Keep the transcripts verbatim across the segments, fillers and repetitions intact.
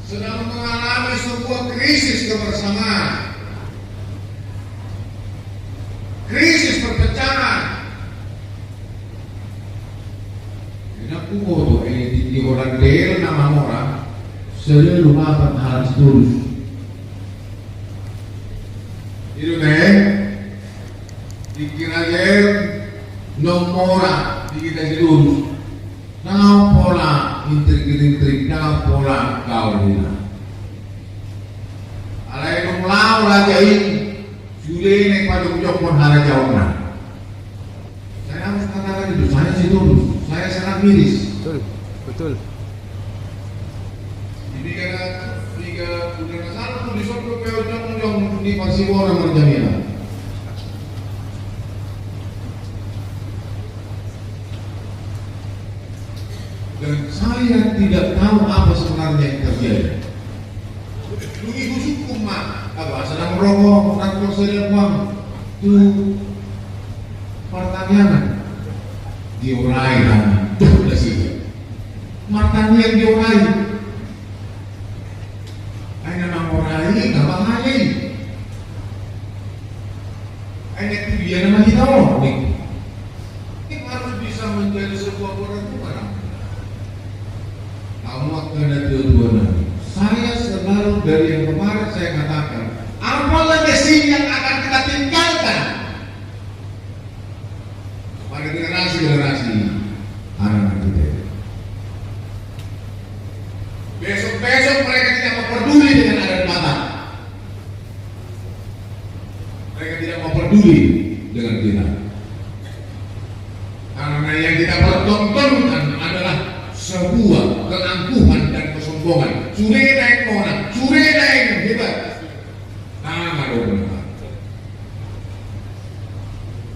sedang mengalami sebuah krisis kebersamaan, krisis perpecahan. Enak ku foto, eh, di, di orang del nama orang, selalu makan hal terus. Itu deh, dikira dia nomora di kita terus. Ndang pola intrik-intrik, ndang pola gaul hita. Alai dung laho raja i, sude na i pajongjonghon harajaonna. Saya harus katakan itu, saya Sitorus, saya sangat miris. Betul, betul. Ini karena tiga bulan yang lalu tuh di sono pe au jongjong di Parsibona marjamina. Dan saya tidak tahu apa sebenarnya yang terjadi. Dung i husungkun ma, apa, sedang ro, nang ro sada uang tu partangiangan. Diorai, kan? Tuh, udah sih. Martangiang diorai. Ai na mangorai, na bahaya i. Ai na tu dia nama kita on, nih. Ini harus bisa menjadi sebuah perenungan. Kamu akan ada dua-dua nanti. Saya selalu dari yang kemarin saya katakan, apa legacy yang akan kita tinggalkan? Pada generasi-generasi anak-anak kita ini. Besok-besok mereka tidak mau peduli dengan adat Batak. Mereka tidak mau peduli dengan kita. Karena yang kita pertontonkan adalah sebuah keangkuhan dan kesombongan. Sude naeng monang, sude naeng hebat. Nah, nggak ada hubungan.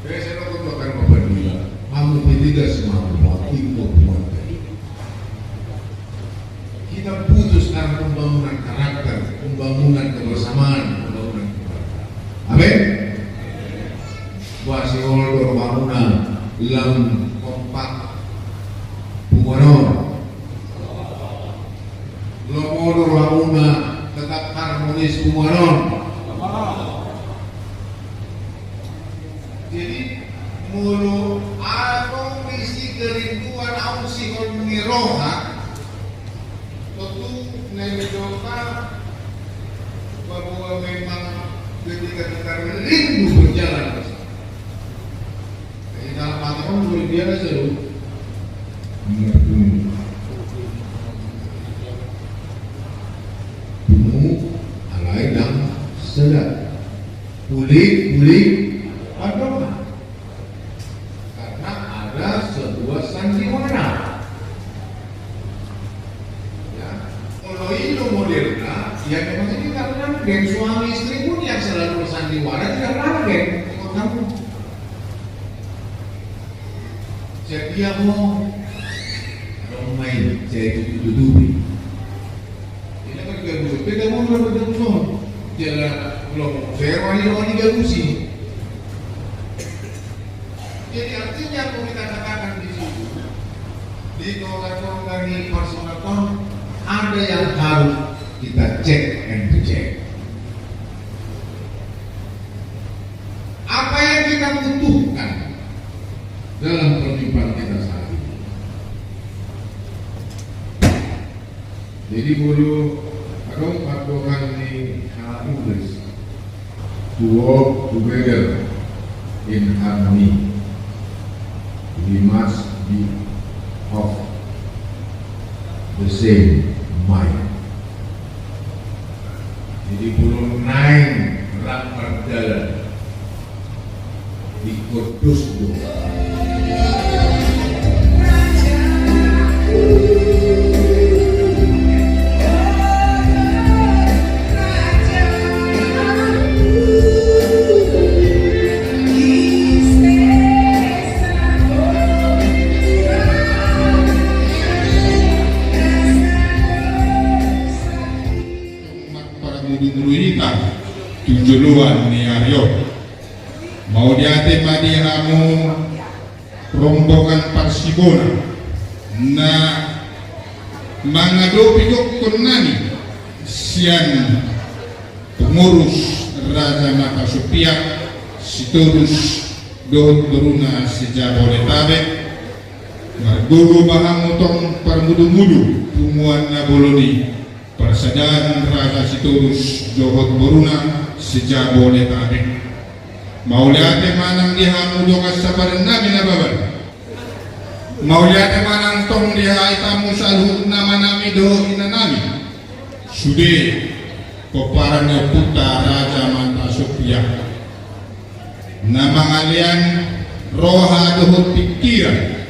Saya, saya takut bakal mempergila. Kamu tidak semua buat info buat dari. Kita butuh sekarang pembangunan karakter, pembangunan kebersamaan, pembangunan keluarga. Amin. Boasa olo do rohamuna lam kompak punguan on? Lomo do rohamuna tetap harmonis punguan on? Jadi, molo adong isi kerinduan, alusihon ni roha, tontu na nidok bahwa memang ketika kita rindu berjalan bersama. Jadi, dalam hati kan luar biasa, loh. Ingat dulu. Dulu, alai dan sedap. Ulik, ulik, adonan. Karena ada sebuah sandiwara. Ya, kalau itu modelnya, ya memang ini karena geng suami istri pun yang selalu bersandiwara tidak langgeng. Ikut kamu. Setia mo. Adong ma i, saya tutup-tutupi. Ini kan gabus, beda mulu dengan gabus on. Jala, belum, saya wani, wani gabus i. Jadi artinya mau kita katakan di situ, di tongah-tongah ni personal on, ada yang harus kita check and recheck. Apa yang kita butuhkan dalam perjumpaan kita saat ini? Jadi molo adong pandohan ni halak Inggris, to walk together in harmony, we must be of the same mind. Jadi molo naeng rap mardalan, ingkon dos do. Marparamudi-mudi hita tu joloan ni ari on. Mauliate ma di hamu rombongan Parsibona na mangadopi gokkon nami Sian pengurus Raja Marta Sopia, Sitorus dohot boruna se-Jabodetabek, margogo ma hamu tong parmudu-mudu punguan na bolon i, parsadaan Raja Sitorus dohot boruna se-Jabodetabek. Mauliate ma nang di hamu dongan sapadan nami Nababan. Mauliate ma nang tong di hita hamu saluhutna amanami dohot inanami, sude pomparan ni ompunta Raja Marta Sopia, na mangalean roha dohot pingkiran,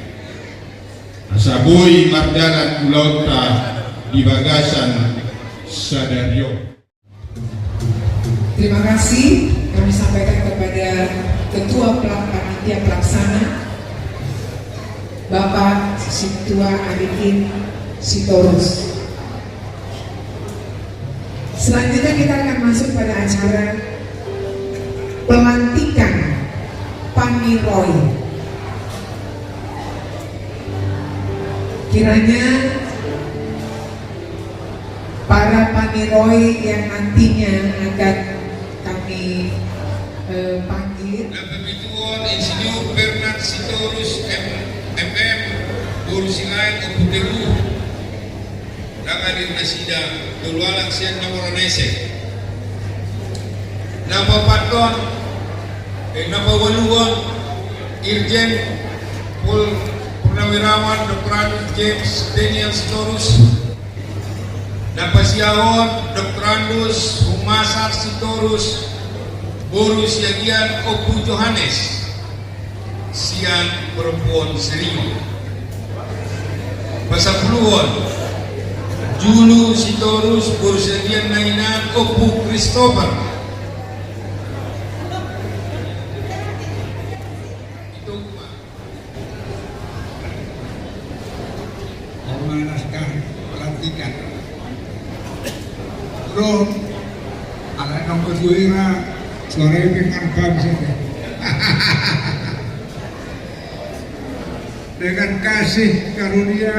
asa boi mardalan ulaonta di bagasan sadari on. Terima kasih kami sampaikan kepada Ketua Pelak-, Panitia Pelaksana, Bapak Sintua Arifin Sitorus. Selanjutnya kita akan masuk pada acara pelantikan paniroi. Kiranya para paniroi yang nantinya akan kami, eh, panggil. Na papituhon, Insinyur Bernard Sitorus, M M, boru Silaen, Ompu Teguh. Ndang hadir nasida, tolu halak sian na mora na ese. Na paopathon, eh, na paualuhon, Irjen Pol Purnawirawan Doktorandus James Daniel Sitorus. Na pasiahon, Doktorandus Humasar Sitorus, boru Siagian, Ompu Johannes, sian Perempuan Serima. Pasampuluhon, Julu Sitorus, boru Siagian, na inaan Ompu Christopher. Itu ma. Oma naskah pelantikan. Bro, ala nang berdua ira, suara ini kan bagus ini. Dengan kasih karunia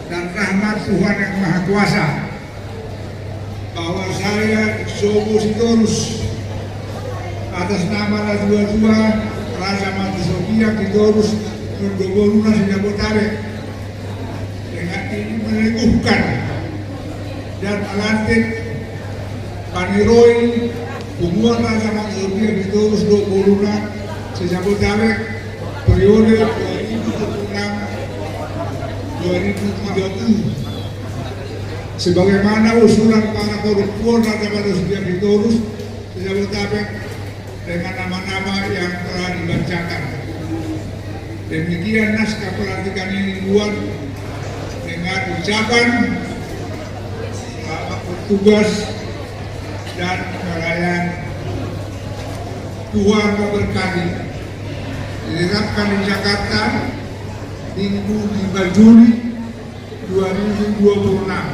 dan rahmat Tuhan Yang Maha Kuasa, bahwa saya, Sobo Sitorus, atas nama na tua-tua, Raja Marta Sopia Sitorus, dohot boruna se-Jabodetabek, dengan ini meneguhkan dan melantik paniroi punguan Raja Marta Sopia Sitorus dohot boruna se-Jabodetabek, periode dua ribu dua puluh enam dua ribu tiga puluh. Sebagaimana usulan para koruptor Raja Marta Sopia Sitorus se-Jabodetabek dengan nama-nama yang telah dibacakan. Demikian naskah pelantikan ini dibuat dengan ucapan selamat bertugas dan melayani. Tuhan memberkati. Ditetapkan di Jakarta, Minggu lima Juli dua ribu dua puluh enam.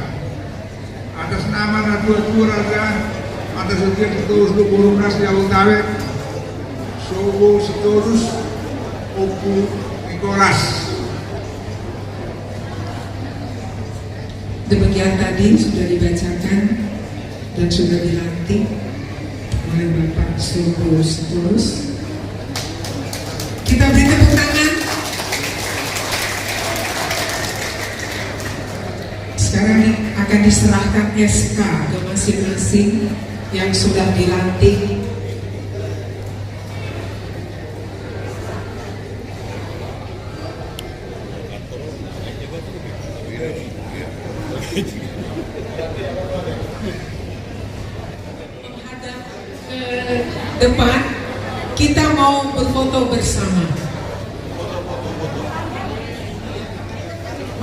Atas nama na tua-tua Raja Marta Sopia Sitorus dohot boruna se-Jabodetabek, Sobo Sitorus, Ompu Nikolas. Demikian tadi sudah dibacakan dan sudah dilantik oleh Bapak Sobo Sitorus. Kita beri tepuk tangan. Sekarang akan diserahkan S K ke masing-masing yang sudah dilantik. Menghadap ke depan, kita mau berfoto bersama.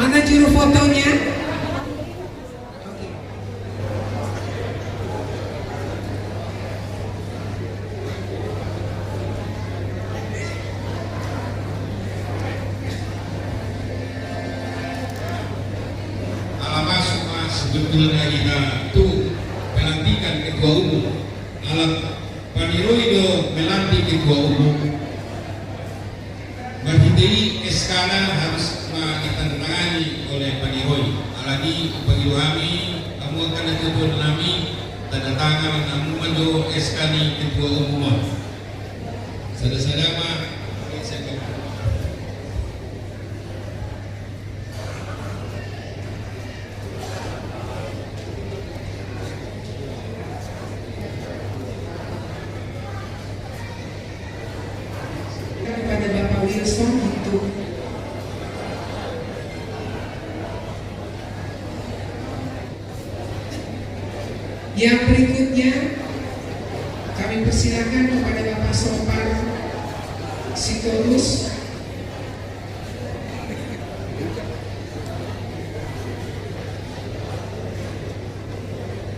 Mana juru fotonya? Oke. Ala masuk ma sebetulna hita tu pelantikan ketua umum. Ala paniroi do melantik ketua umum. Marhite i S K-na harus ma ditandatangani oleh paniroi. Alani i pangido hami, Angka na tuatua nami, tanda tangan na muna jo S K ni ketua umum. Sada-sada ma. Kepada Bapak Wilson untuk Yang berikutnya, kami persilakan kepada Bapak Sopar Sitorus.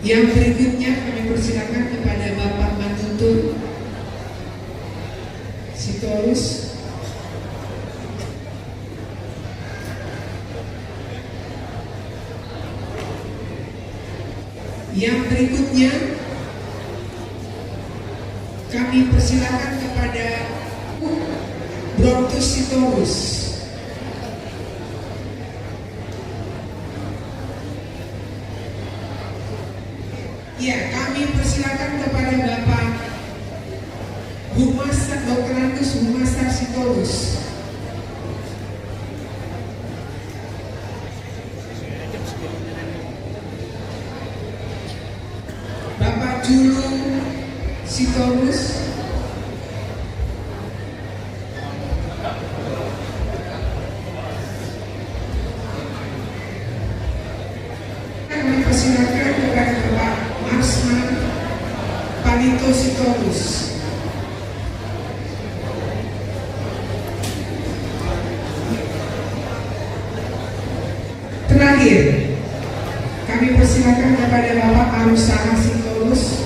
Yang berikutnya, kami persilakan kepada Bapak Matutur Sitorus. Yang berikutnya, kami persilakan kepada Brontus Sitorus. Ya, kami persilakan kepada Bapak Humas, Doktorandus Humas Sitorus. Bapak Julu Sitorus. Kami persilakan kepada Bapak Marsman Palito Sitorus. Terakhir, kami persilakan kepada Bapak Arusaha Sitorus.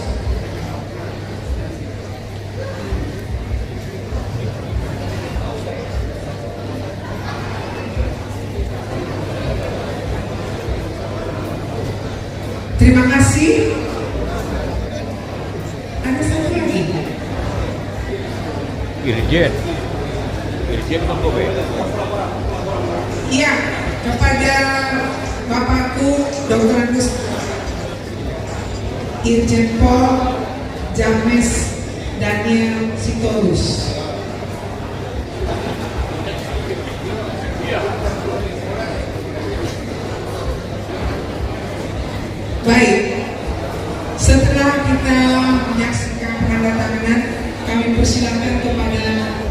Terima kasih. Ada satu lagi. Irjen. Irjen Bang Kobe. Iya, kepada Bapakku Doktorandus Irjen Pol James Daniel Sitorus. Baik, setelah kita menyaksikan penandatanganan, kami persilakan kepada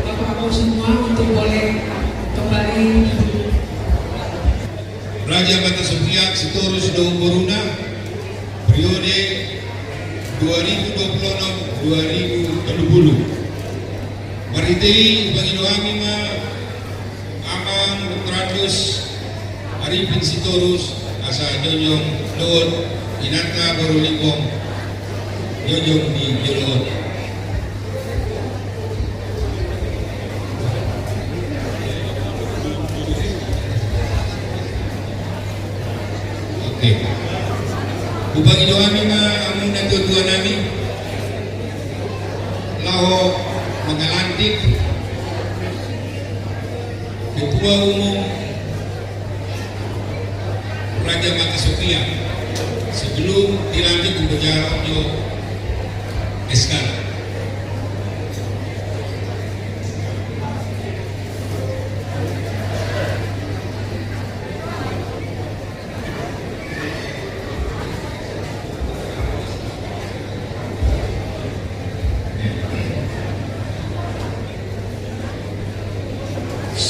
Bapak-bapak semua untuk boleh kembali duduk. Raja Mata Sopiak Sitorus dohot boruna, periode dua ribu dua puluh enam dua ribu tolu puluh. Marhite i hupangido hami ma Amang Doktorandus Arifin Sitorus asa jongjong dohot inanta boru Limbong jongjong di jolo on. Oke. Hupangido hami ma hamu na tuatua nami laho mangalantik Ketua Umum Raja Mata Sopiak sebelum dilantik upacara on jo S K.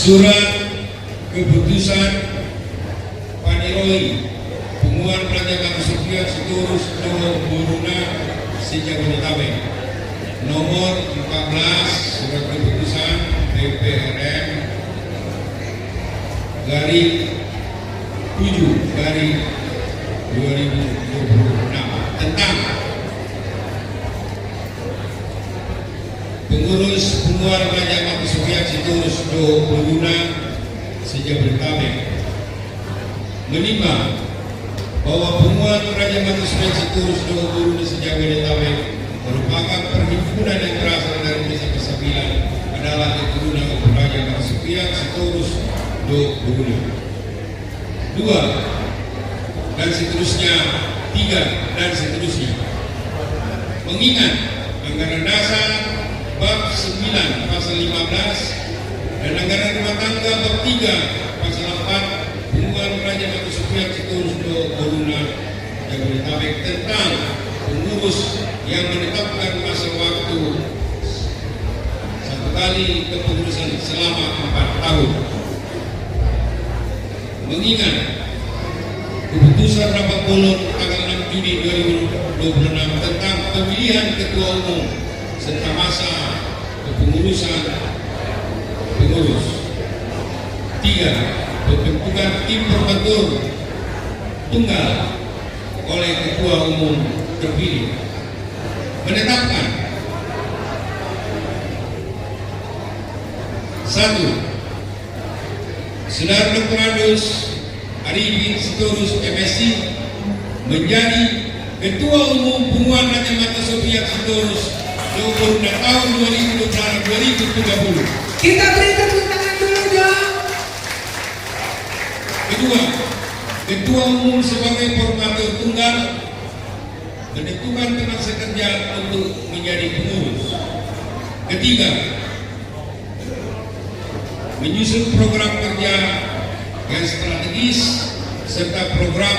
Surat keputusan paniroi punguan Raja Mata Sopiak Sitorus dohot boruna se-Jabodetabek nomor empat belas, surat keputusan P P R M garing tujuh garing dua ribu dua puluh enam tentang pengurus punguan Raja Mata Sopiak Sitorus dohot boruna se-Jabodetabek. Menimbang bahwa punguan Raja Mata Sopiak Sitorus dohot boruna se-Jabodetabek merupakan perhimpunan yang berasal dari Desa Pasabilan adalah keturunan Raja Mata Sopiak Sitorus dohot boruna. Dua, dan seterusnya, tiga, dan seterusnya. Mengingat anggaran dasar bab sembilan pasal lima belas dan anggaran rumah tangga bab tiga pasal empat, Punguan Raja Mata Sopiak Sitorus dohot Boruna Jabodetabek tentang pengurus yang menetapkan masa waktu satu kali kepengurusan selama empat tahun. Mengingat keputusan rapat bolon tanggal enam Juni dua ribu dua puluh enam tentang pemilihan ketua umum serta masa kepengurusan pengurus. Tiga, pembentukan tim formatur tunggal oleh ketua umum terpilih. Menetapkan: satu, Saudara Doktorandus Arifin Sitorus, M Si, menjadi Ketua Umum Punguan Raja Mata Sopiak Sitorus dohot Boruna tahun dua ribu dua puluh enam dua ribu tiga puluh. Kita beri tepuk tangan dulu dong. Kedua, Ketua Umum sebagai formatur tunggal menentukan teman sekerja untuk menjadi pengurus. Ketiga, menyusun program kerja yang strategis serta program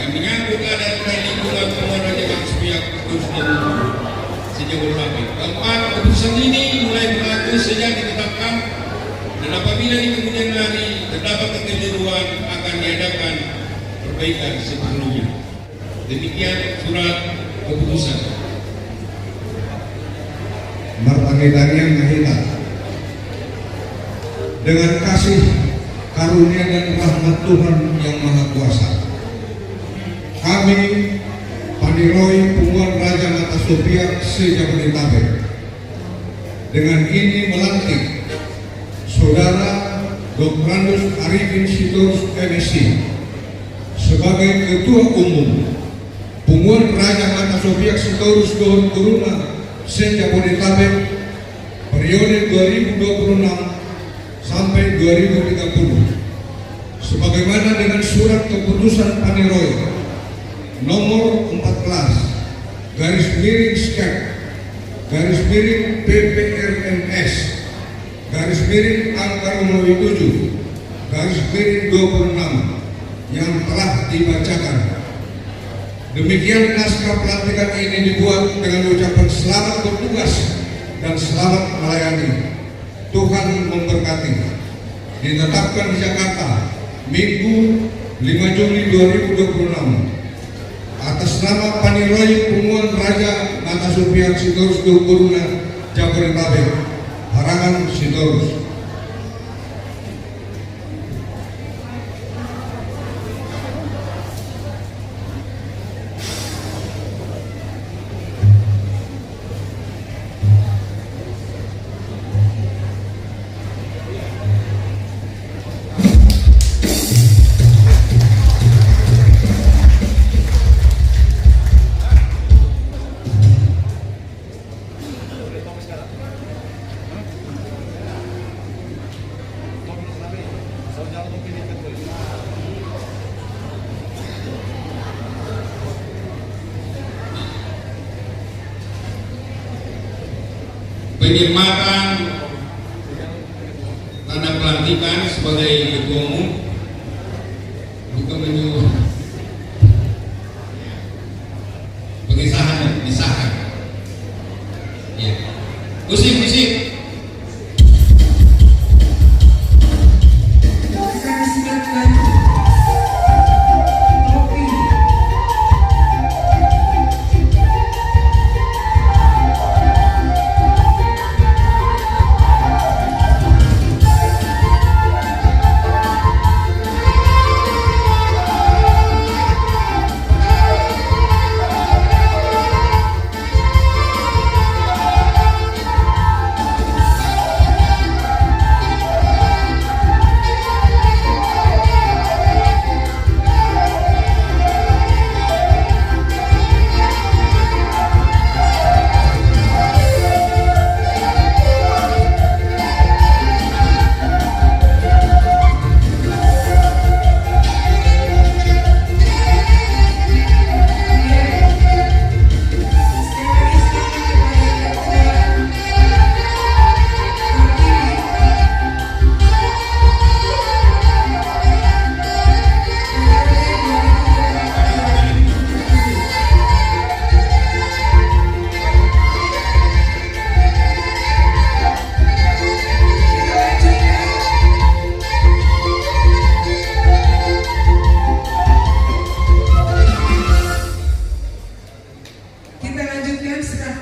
yang menyangkut adat dan lingkungan Punguan Raja Mata Sopiak Sitorus dohot Boruna se-Jabodetabek. Keempat, keputusan ini mulai berlaku sejak ditetapkan, dan apabila di kemudian hari terdapat kekeliruan, akan diadakan perbaikan sepenuhnya. Demikian surat keputusan. Martangiang ma hita. Dengan kasih karunia dan rahmat Tuhan Yang Maha Kuasa, kami, paniroi Punguan Raja Mata Sopiak se-Jabodetabek, dengan ini melantik Saudara Doktorandus Arifin Sitorus, M Si, sebagai Ketua Umum Punguan Raja Mata Sopiak Sitorus dohot Boruna se-Jabodetabek, periode dua ribu dua puluh enam sampai dua ribu tiga puluh, sebagaimana dengan surat keputusan paniroi nomor empat belas garis miring skep garis miring P P R M S garis miring angka rumawi tujuh garis miring dua puluh enam yang telah dibacakan. Demikian naskah pelantikan ini dibuat dengan ucapan selamat bertugas dan selamat melayani. Tuhan memberkati. Ditetapkan di Jakarta, Minggu, lima Juli dua ribu dua puluh enam. Atas nama paniroi Punguan Raja Mata Sopiak Sitorus dohot Boruna Jabodetabek, harangan Sitorus. Penyematan tanda pelantikan sebagai ketua umum. Bukan menyuruh. Pengesahan, disahkan. Ya. Musik, musik.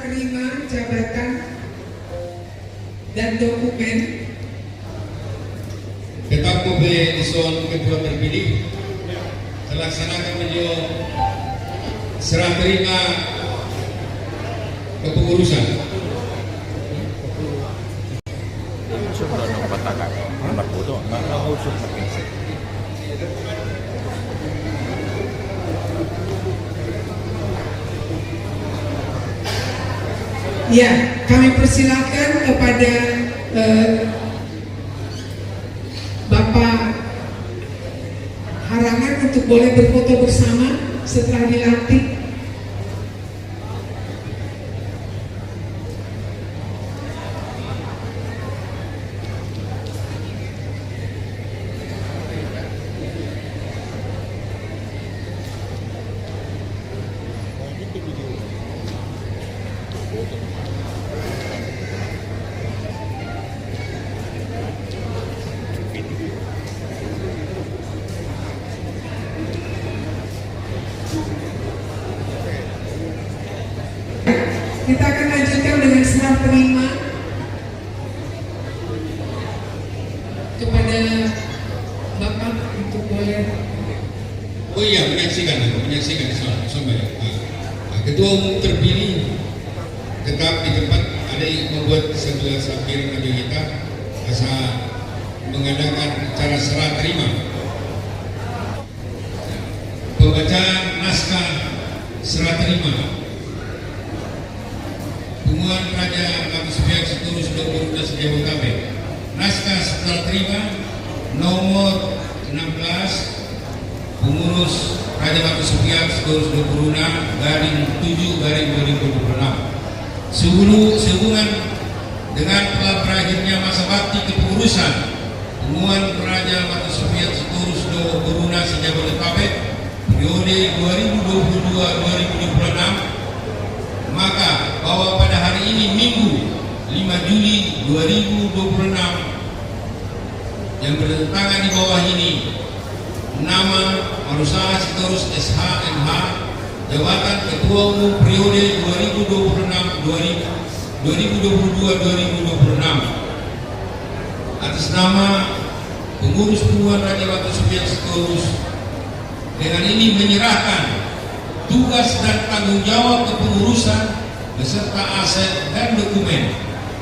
Terima jabatan dan dokumen. Tetap pe dison ketua terpilih, terlaksanakan beliau serah terima kepengurusan. Ya, kami persilakan kepada, eh, Bapak Harangan untuk boleh berfoto bersama setelah dilantik. Kita akan lanjutkan dengan serah terima kepada Bapak untuk boleh. Oh iya, menyaksikan, menyaksikan, so-, sampai. Nah, nah, ketua umum terpilih tetap di tempat, ada yang membuat sebelah samping ada kita, asa mengadakan acara serah terima. Pembacaan naskah serah terima Punguan Raja Batu Sipiak Sitorus dohot Boruna se-Jabodetabek. Naskah serah terima nomor enam belas, Pengurus Raja Batu Sipiak Sitorus dohot Boruna, garing tujuh garing dua ribu dua puluh enam. Sehulu-, sehubungan dengan telah berakhirnya masa bakti kepengurusan Punguan Raja Batu Sipiak Sitorus dohot Boruna se-Jabodetabek periode dua ribu dua puluh dua dua ribu dua puluh enam, maka bahwa pada hari ini, Minggu, lima Juli dua ribu dua puluh enam, yang bertentangan di bawah ini, nama Marusaha Sitorus S H M H, jabatan Ketua Umum periode dua ribu dua puluh enam, dua ribu, dua ribu dua puluh dua, dua ribu dua puluh enam. Atas nama pengurus Punguan Raja Batu Sipiak Sitorus, dengan ini menyerahkan tugas dan tanggung jawab kepengurusan beserta aset dan dokumen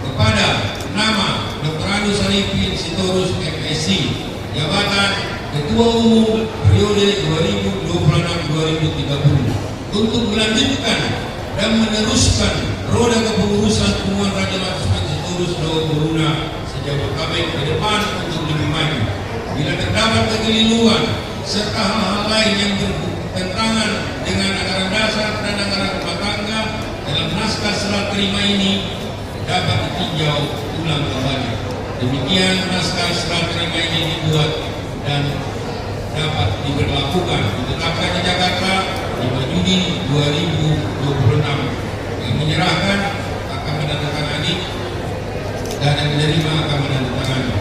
kepada nama Doktor Andus Arifin Sitorus, M Si, jabatan Ketua Umum periode dua ribu dua puluh enam dua ribu tiga puluh, untuk melanjutkan dan meneruskan roda kepengurusan Punguan Raja Batu Sipiak Sitorus dohot Boruna se-Jabodetabek ke depan untuk lebih maju. Bila terdapat kekeliruan serta hal-hal lain yang bertentangan dengan anggaran dasar dan anggaran rumah tangga dalam naskah serah terima ini, dapat ditinjau ulang kembali. Demikian naskah serah terima ini dibuat dan dapat diberlakukan, ditetapkan di Jakarta, lima Juni dua ribu dua puluh enam. Yang menyerahkan akan menandatangani, dan yang menerima akan menandatangani.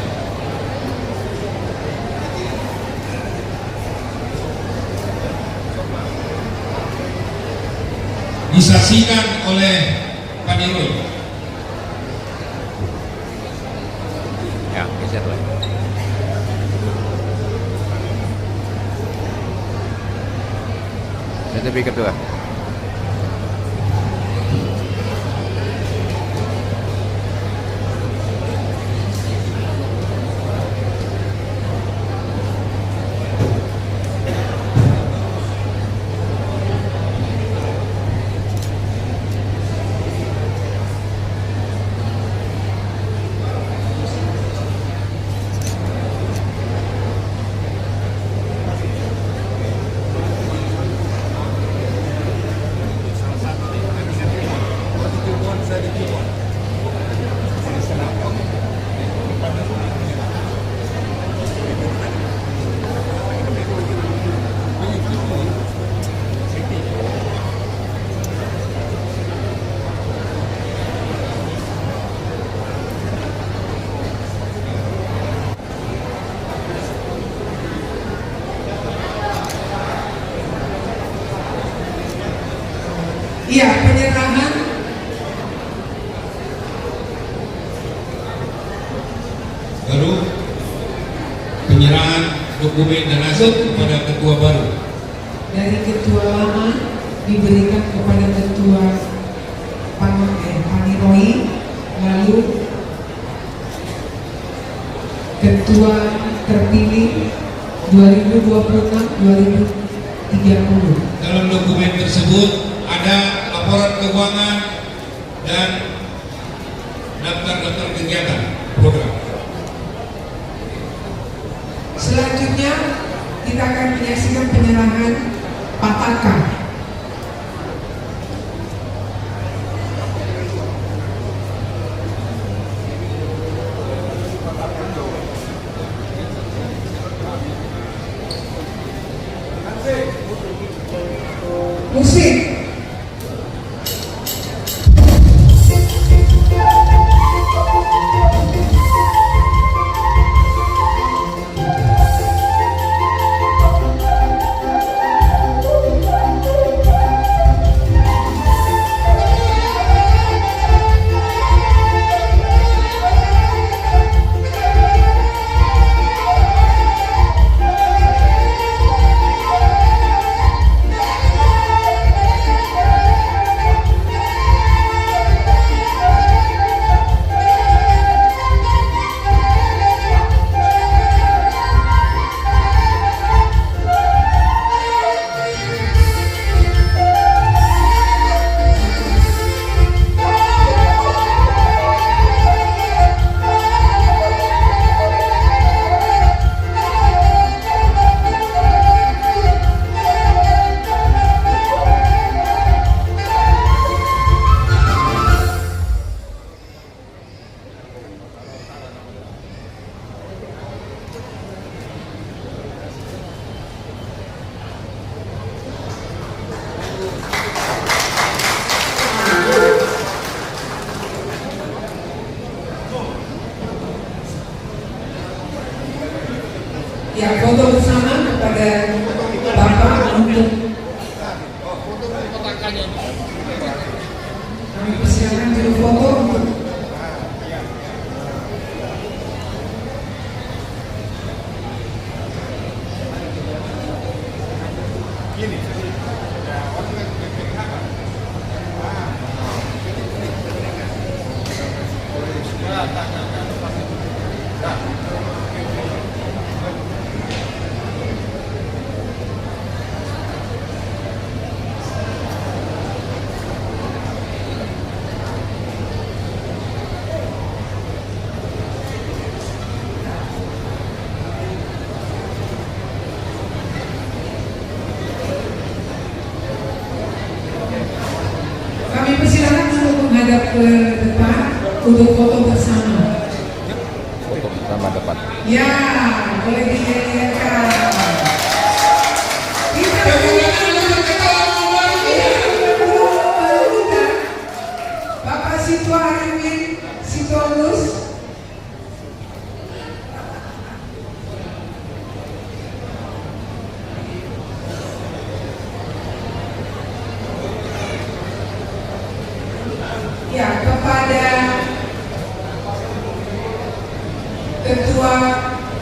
Disaksikan oleh Pak Dirwoy. Ya, geser, Pak. Saya tapi ketua. Iya, penyerahan Dokumen dan aset kepada ketua baru. Dari ketua lama diberikan kepada ketua pan-, eh, paniroi, lalu ketua terpilih dua ribu dua puluh enam dua ribu tiga puluh. Dalam dokumen tersebut ada laporan keuangan dan daftar-daftar kegiatan program. Selanjutnya, kita akan menyaksikan penyerahan pataka. Musik. Ya, foto bersama kepada Bapak untuk Kami persilakan juru foto untuk Kami persilakan untuk menghadap ke depan untuk foto bersama. Foto bersama depan. Ya, boleh dilihat-lihatkan. Kita berikan tepuk tangan yang luar biasa untuk Bapak Sitorus Ariwin Sitorus. Ya, kepada ketua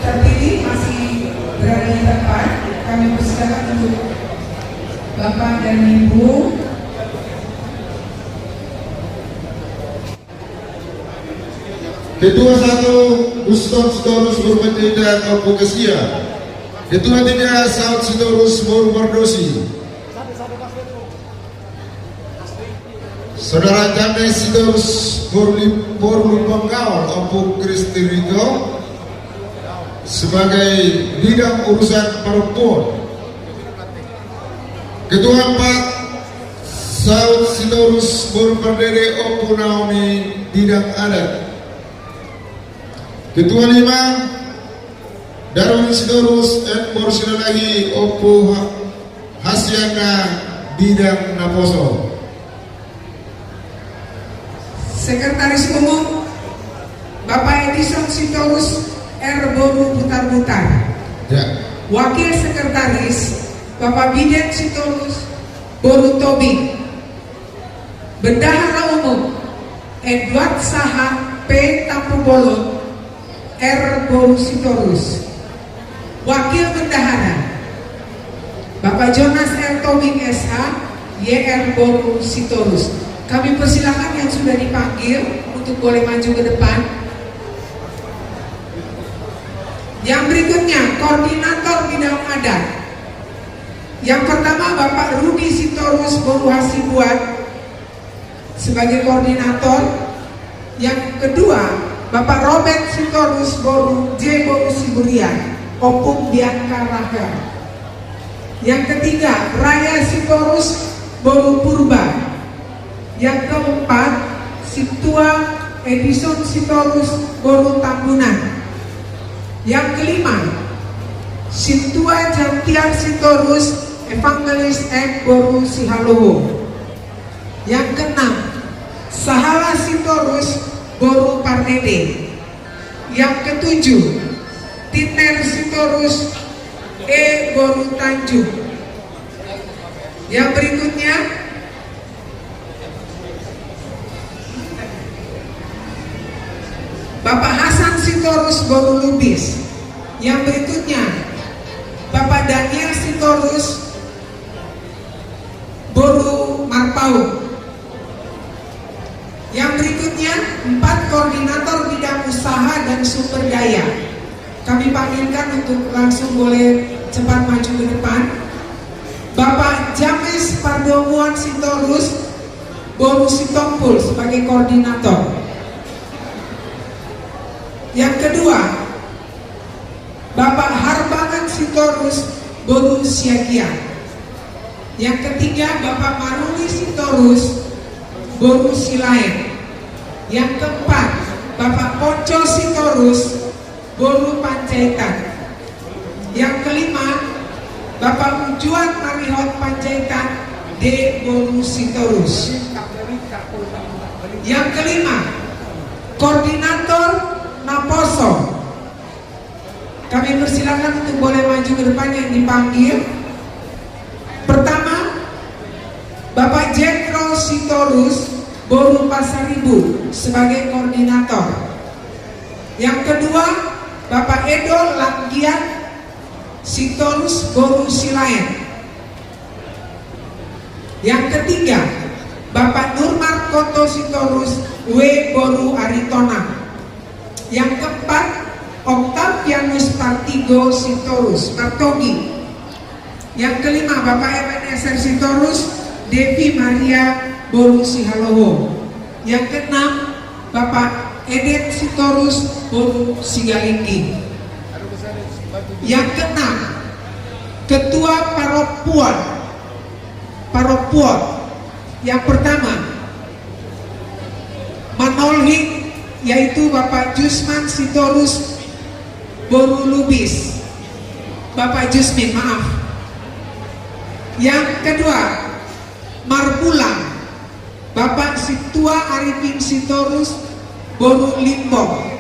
terpilih masih berada di tempat, kami persilakan untuk Bapak dan Ibu. Ketua satu, Guston Sitorus boru Panjaitan, Ompu Kesia. Ketua tiga, Saud Sitorus boru Pardosi. Saudara James Sitorus boru Li-, boru Lumban Gaol, Ompu Kristi Rito, sebagai bidang urusan perempuan. Ketua empat, Saud Sitorus boru Pardede, Ompu Naomi, bidang adat. Ketua lima, Darwin Sitorus M boru Silalahi, Ompu Ha-, Hasiana, bidang naposo. Sekretaris Umum, Bapak Edison Sitorus R boru Butarbutar. Ya. Wakil Sekretaris, Bapak Biden Sitorus boru Tobing. Bendahara Umum, Edward Sahat P Tampubolon R boru Sitorus. Wakil Bendahara, Bapak Jonas R Tobing S H, Y R boru Sitorus. Kami persilakan yang sudah dipanggil untuk boleh maju ke depan. Yang berikutnya, koordinator bidang adat. Yang pertama, Bapak Rudi Sitorus boru Hasibuan sebagai koordinator. Yang kedua, Bapak Robert Sitorus boru J boru Siburian, Ompung Bianca Rahel. Yang ketiga, Raya Sitorus boru Purba. Yang keempat, Sintua Edison Sitorus boru Tambunan. Yang kelima, Sintua Jantiar Sitorus Evangelis M boru Sihaloho. Yang keenam, Sahala Sitorus boru Parnede. Yang ketujuh, Tiner Sitorus E boru Tanjung. Yang berikutnya, Bapak Hasan Sitorus boru Lubis. Yang berikutnya, Bapak Daniel Sitorus boru Marpaung. Yang berikutnya, empat koordinator bidang usaha dan sumber daya. Kami panggilkan untuk langsung boleh cepat maju ke depan. Bapak James Pardomuan Sitorus boru Sitompul sebagai koordinator. Yang kedua, Bapak Harbangan Sitorus boru Siagian. Yang ketiga, Bapak Maruli Sitorus boru Silaen. Yang keempat, Bapak Ponco Sitorus boru Panjaitan. Yang kelima, Bapak Ujuan Marihot Panjaitan D boru Sitorus. Yang kelima, koordinator naposo. Kami persilakan untuk boleh maju ke depan yang dipanggil. Pertama, Bapak Jendro Sitorus boru Pasaribu sebagai koordinator. Yang kedua, Bapak Edo Langgiat Sitorus boru Silaen. Yang ketiga, Bapak Nurmar Koto Sitorus W boru Aritonang. Yang keempat, Octavianus Partigo Sitorus Partogi. Yang kelima, Bapak Ebenezer Sitorus Devi Maria boru Sihaloho. Yang keenam, Bapak Eden Sitorus boru Sigalinggi. Yang keenam, Ketua Parompuan. Parompuan. Yang pertama, Manolhing, yaitu Bapak Jusman Sitorus boru Lubis. Bapak Jusmin, maaf. Yang kedua, Marbulang, Bapak Sintua Arifin Sitorus boru Limbong.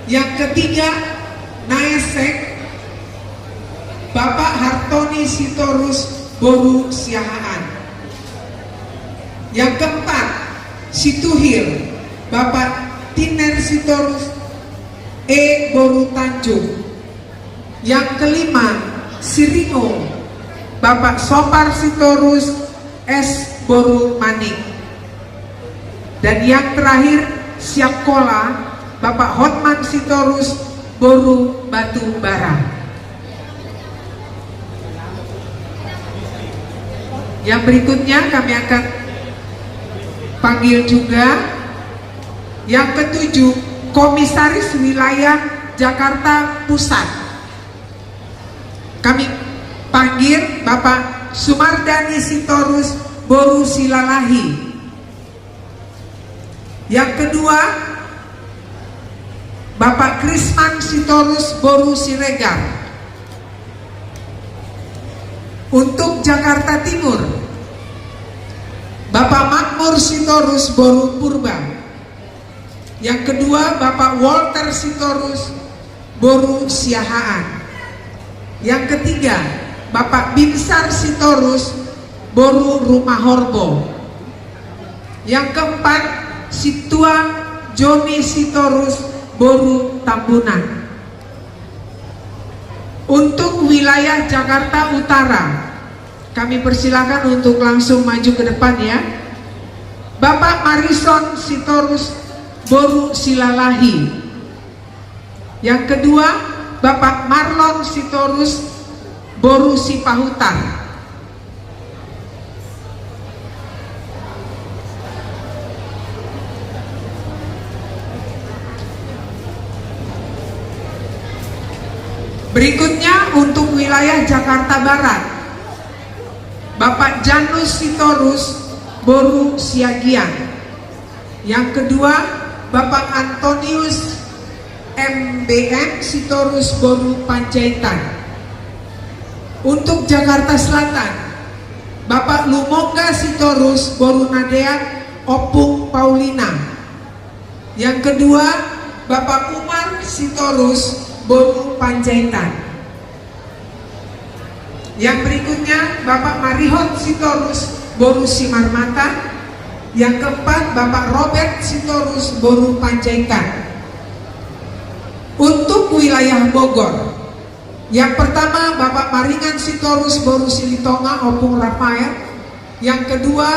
Yang ketiga, Naesek, Bapak Hartoni Sitorus boru Siahaan. Yang keempat, Situhir, Bapak Tiner Sitorus E boru Tanjung. Yang kelima, Siringo, Bapak Sopar Sitorus S boru Manik. Dan yang terakhir, Siangkola, Bapak Hotman Sitorus boru Batubara. Yang berikutnya kami akan panggil juga. Yang ketujuh, Komisaris Wilayah Jakarta Pusat. Kami panggil Bapak Sumardani Sitorus boru Silalahi. Yang kedua, Bapak Krisman Sitorus boru Siregar. Untuk Jakarta Timur, Bapak Makmur Sitorus boru Purba. Yang kedua, Bapak Walter Sitorus boru Siahaan. Yang ketiga, Bapak Binsar Sitorus boru Rumahorbo. Yang keempat, Sintua Joni Sitorus boru Tambunan. Untuk wilayah Jakarta Utara, kami persilakan untuk langsung maju ke depan, ya. Bapak Marison Sitorus boru Silalahi. Yang kedua, Bapak Marlon Sitorus boru Sipahutar. Berikutnya untuk wilayah Jakarta Barat, Bapak Janus Sitorus boru Siagian. Yang kedua, Bapak Antonius M B M Sitorus boru Panjaitan. Untuk Jakarta Selatan, Bapak Lumongga Sitorus boru Nadeak Ompung Paulina. Yang kedua, Bapak Umar Sitorus boru Panjaitan. Yang berikutnya, Bapak Marihot Sitorus boru Simarmata. Yang keempat, Bapak Robert Sitorus boru Panjaitan. Untuk wilayah Bogor, yang pertama, Bapak Maringan Sitorus boru Silitonga Ompung Rafael. Yang kedua,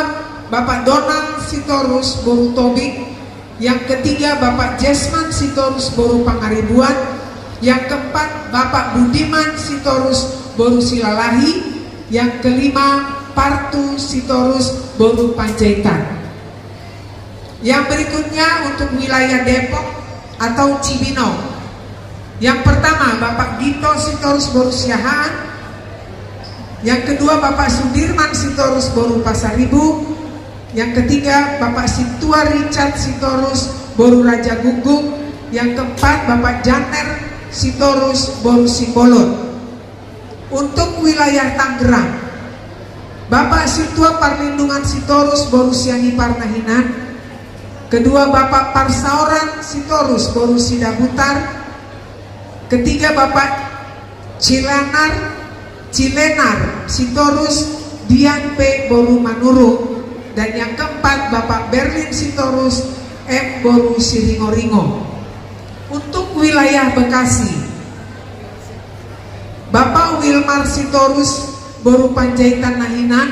Bapak Donald Sitorus boru Tobing. Yang ketiga, Bapak Jesman Sitorus boru Pangaribuan. Yang keempat, Bapak Budiman Sitorus boru Silalahi. Yang kelima, Partu Sitorus boru Panjaitan. Yang berikutnya untuk wilayah Depok atau Cibinong. Yang pertama, Bapak Gito Sitorus boru Siahaan. Yang kedua, Bapak Sudirman Sitorus boru Pasaribu. Yang ketiga, Bapak Sintua Richard Sitorus boru Rajagukguk. Yang keempat, Bapak Janer Sitorus boru Simbolon. Untuk wilayah Tangerang, Bapak Sintua Parlindungan Sitorus boru Sianipar na hinan. Kedua, Bapak Parsaoran Sitorus boru Sidabutar. Ketiga, Bapak Cilenar, Cilenar Sitorus Dian pe boru Manurung. Dan yang keempat, Bapak Berlin Sitorus M boru Siringoringo. Untuk wilayah Bekasi, Bapak Wilmar Sitorus boru Panjaitan na hinan.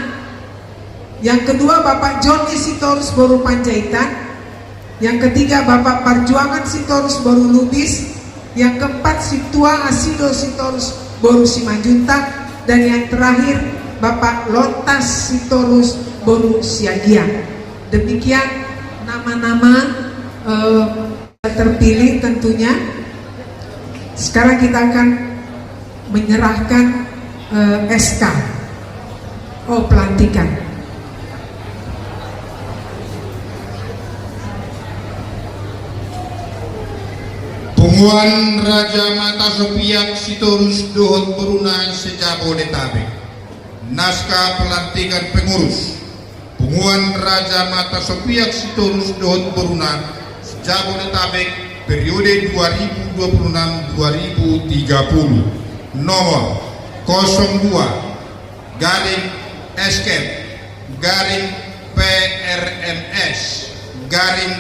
Yang kedua, Bapak Joni Sitorus boru Panjaitan. Yang ketiga, Bapak Parjuangan Sitorus boru Lubis. Yang keempat, Sintua Asido Sitorus boru Simanjuntak. Dan yang terakhir, Bapak Lontas Sitorus boru Siagian. Demikian nama-nama, eh, terpilih tentunya. Sekarang kita akan menyerahkan, eh, S K. Oh, pelantikan. Punguan Raja Mata Sopiak Sitorus dohot boruna se-Jabodetabek. Naskah pelantikan pengurus. Punguan Raja Mata Sopiak Sitorus dohot boruna se-Jabodetabek periode dua ribu dua puluh enam dua ribu tiga puluh. Nomor kosong dua garing S K garing P R M S garing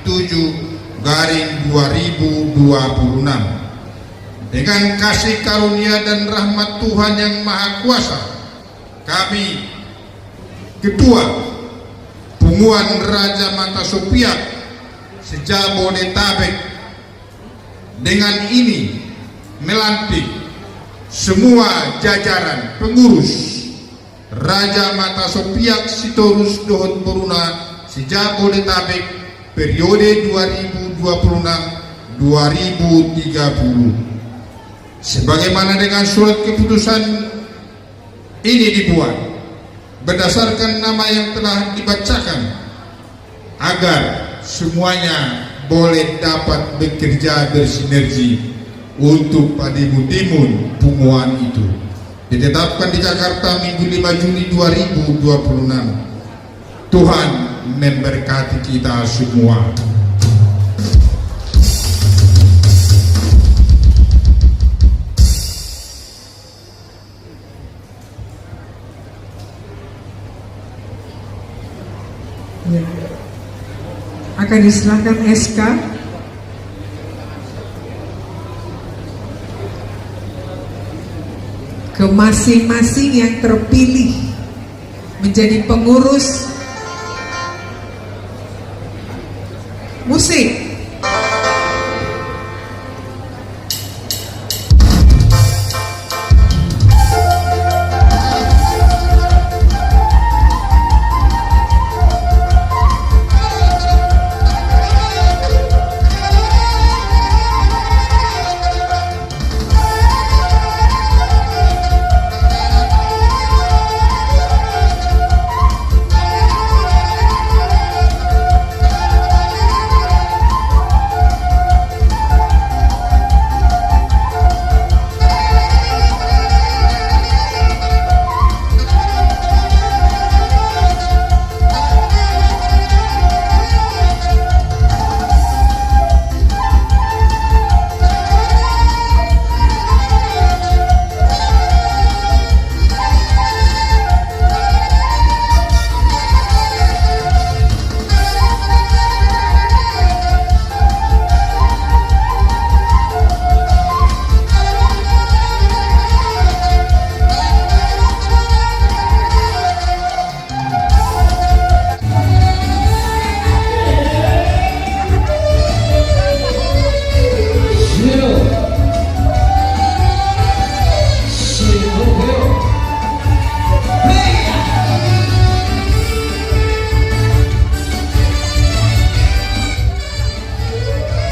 tujuh garing dua ribu dua puluh enam. Dengan kasih karunia dan rahmat Tuhan Yang Maha Kuasa, kami, Ketua Punguan Raja Mata Sopiak se-Jabodetabek, dengan ini melantik semua jajaran pengurus Raja Mata Sopiak Sitorus dohot boruna se-Jabodetabek periode dua ribu dua puluh enam dua ribu tiga puluh. Sebagaimana dengan surat keputusan ini dibuat, berdasarkan nama yang telah dibacakan, agar semuanya boleh dapat bekerja bersinergi untuk patimun-timun punguan itu. Ditetapkan di Jakarta, Minggu lima Juni dua ribu dua puluh enam. Tuhan memberkati kita semua. Ya. Akan diserahkan S K. Masing-masing yang terpilih menjadi pengurus. Musik.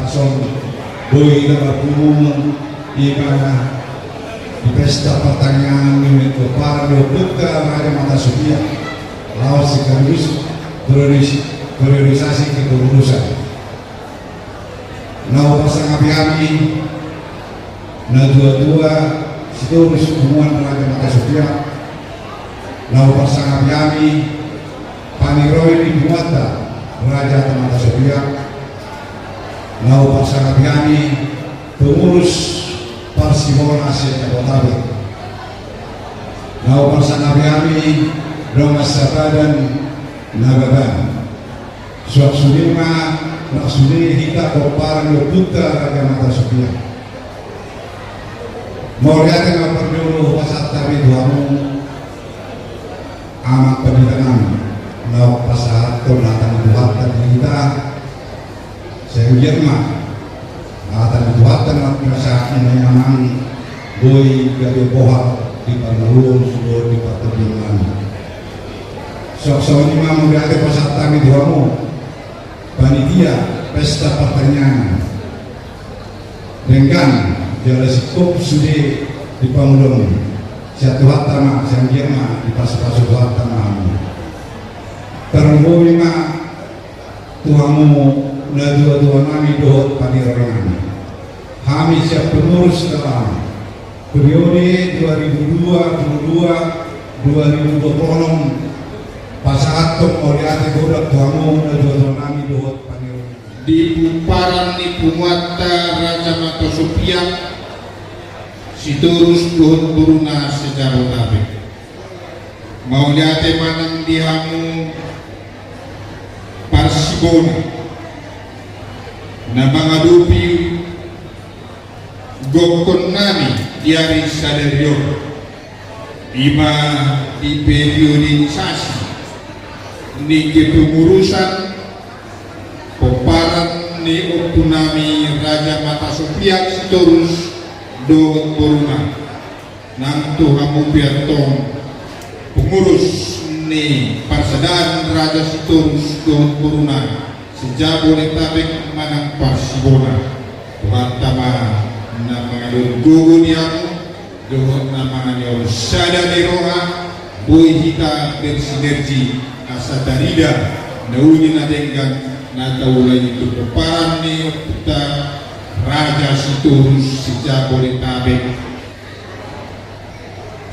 Langsung boi na bergumul di mana di pesta pertanian di Menko Par di Ompunta Raja Mata Sofia. Laos sekaligus prioris-, priorisasi kepengurusan. Na hupasangapi hami na tua-tua Sitorus Punguan Raja Mata Sofia. Na hupasangapi hami paniroi ni punguanta Raja Mata Sofia. Na hupasangapi hami pengurus Parsibona se-Jabodetabek. Na hupasangapi hami dongan sapadan Nababan. Suang sude ma, na sude hita pomparan ni Ompunta Raja Mata Sofia. Mauliate ma parjolo pasahat hami tu hamu amang pandita nami, na pasahathon hata ni Tuhanta di hita. Sai anggiat ma hata ni Tuhanta na pinasahat ni amang boi gabe bohal di parngoluon sude di partondion nami. Suang songon i ma mauliate pasahat hami tu hamu panitia pesta partangiangan. Denggan jala singkop sude di pangulon. Sian Tuhanta ma, sai anggiat ma dipasupasu Tuhanta ma hamu. Tarlumobi ma tu hamu na tua-tua nami dohot paniroi nami. Hami sian pengurus dalam periode dua ribu dua puluh dua, dua ribu dua puluh enam, pasahathon mauliate godang tu hamu na tua-tua nami dohot paniroi nami. Di pomparan ni punguanta Raja Mata Sofia, Sitorus dohot boruna se-Jabodetabek. Mauliate ma nang di hamu Parsibona na mangadopi gokhon nami di ari sadari on, i ma di periodisasi ni kepengurusan pomparan ni ompu nami Raja Mata Sofia Sitorus dohot boruna. Nang tu hamu pe antong pengurus ni parsadaan Raja Sitorus dohot boruna se-Jabodetabek manang Parsibona. Tuhanta ma na mangalehon gogo di hamu dohot na mangalehon sada ni roha, boi hita bersinergi asa tarida na uli na denggan na taulahon tu pomparan ni ompunta Raja Sitorus se-Jabodetabek.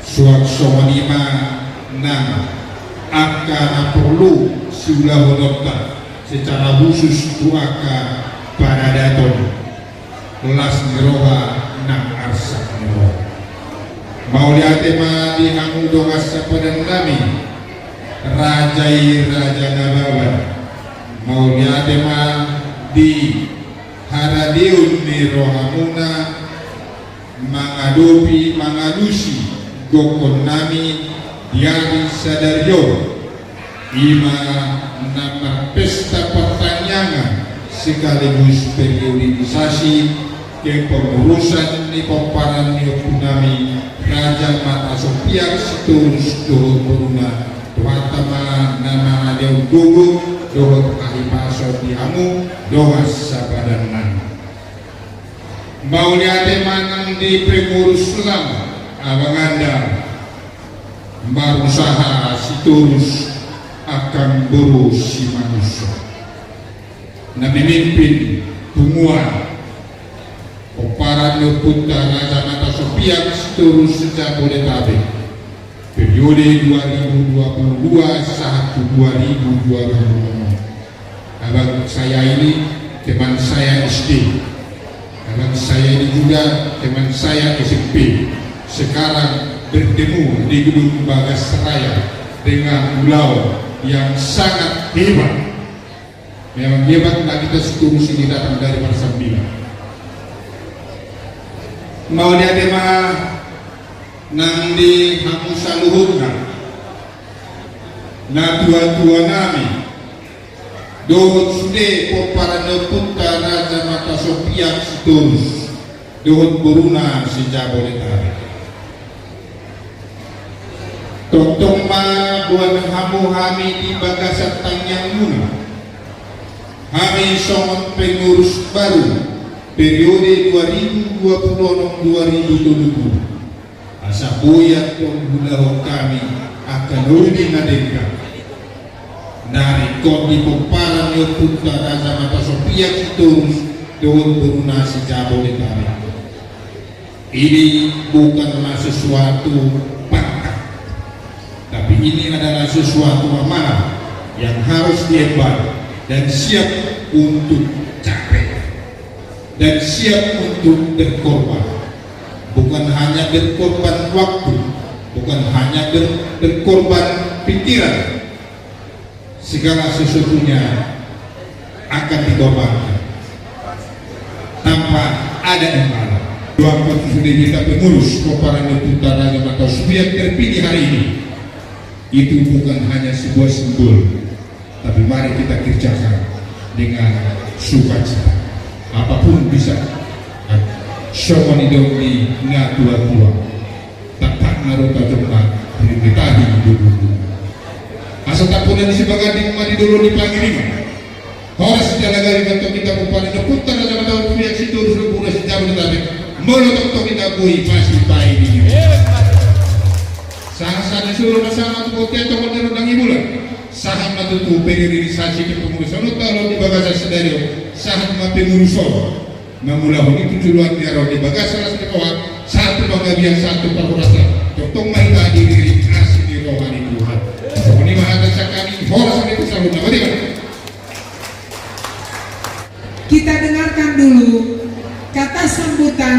Suang songon i ma nang angka na porlu siulahononta secara khusus tu angka paradaton las ni roha nang arsak ni roha. Mauliate ma di hamu dongan sapadan nami, raja i Raja Nababan. Mauliate ma di haradeon ni rohamuna mangadopi, mangalusi Gokhon nami di ari sadari on, ima na marpesta partangiangan sekaligus periodeisasi kepengurusan ni pomparan ni ompu nami Raja Mata Sopiak Sitorus dohot boruna. Tuhanta ma na mangalehon gogo dohot hahipason di hamu dongan sapadan nami. Mauliate ma nang di pengurus lama, abanganda, Marusaha Sitorus, angka boru Simangunsong. Na memimpin punguan pomparan ni ompunta Raja Mata Sopiak Sitorus se-Jabodetabek. Periode dua ribu dua puluh dua sahat tu dua ribu dua puluh enam. Abang saya ini teman saya S D. Abang saya ini juga teman saya S M P. Sekarang bertemu di Gedung Bagas Raya dengan beliau yang sangat hebat. Memang hebat, na hita Sitorus ini datang dari Marsambilan. Mauliate ma nang di hamu saluhutna, natuatua nami, dohot sude pomparan ni ompunta Raja Mata Sopiak Sitorus dohot boruna se-Jabodetabek. Tongtong ma boan hamu hami di bagasan tangiangmuna, hami songon pengurus baru periode dua ribu dua puluh enam dua ribu dua puluh tujuh. Asa boi antong hulahon hami angka na uli na denggan na ringkot di pomparan ni ompunta Raja Mata Sopiak Sitorus dohot boruna se-Jabodetabek. Ini bukanlah sesuatu pangkat, tapi ini adalah sesuatu amanah yang harus diemban dan siap untuk capai dan siap untuk berkorban. Bukan hanya berkorban waktu, bukan hanya ber-, berkorban pikiran, segala sesuatunya akan dikorbankan tanpa ada imbalan. Doakan sudah kita pengurus pomparan ni ompunta Raja Mata Sopiak terpilih hari ini, itu bukan hanya sebuah simbol, tapi mari kita kerjakan dengan sukacita. Apapun bisa, songon nidok ni natuatua. Tapak na ro tajomna, ringgitahi duduk. Asa tapunan ni sibaganding ma di dolok ni pangiringan. Horas jala gabe ma tongtong hita pomparan ni ompunta Raja Mata Sopiak Sitorus dohot boruna se-Jabodetabek. Molo tongtong hita boi, pasti baen i. Sahat-sahat ni solu ma sahat tu bontean, tongon ni rondang ni bulan. Sahat ma tutu periodisasi kepengurusan on, talo di bagasan sadari on. Sahat ma pengurus on. Mangulahon i tu joloan ni ari on di bagasan las ni roha, sahat tu panggabean, sahat tu parhorasan. Tongtong ma hita diiringi asi ni roha ni Tuhan. Songon i ma hata sian hami, horas ma di saluhutna. Boti ma. Kita dengarkan dulu kata sambutan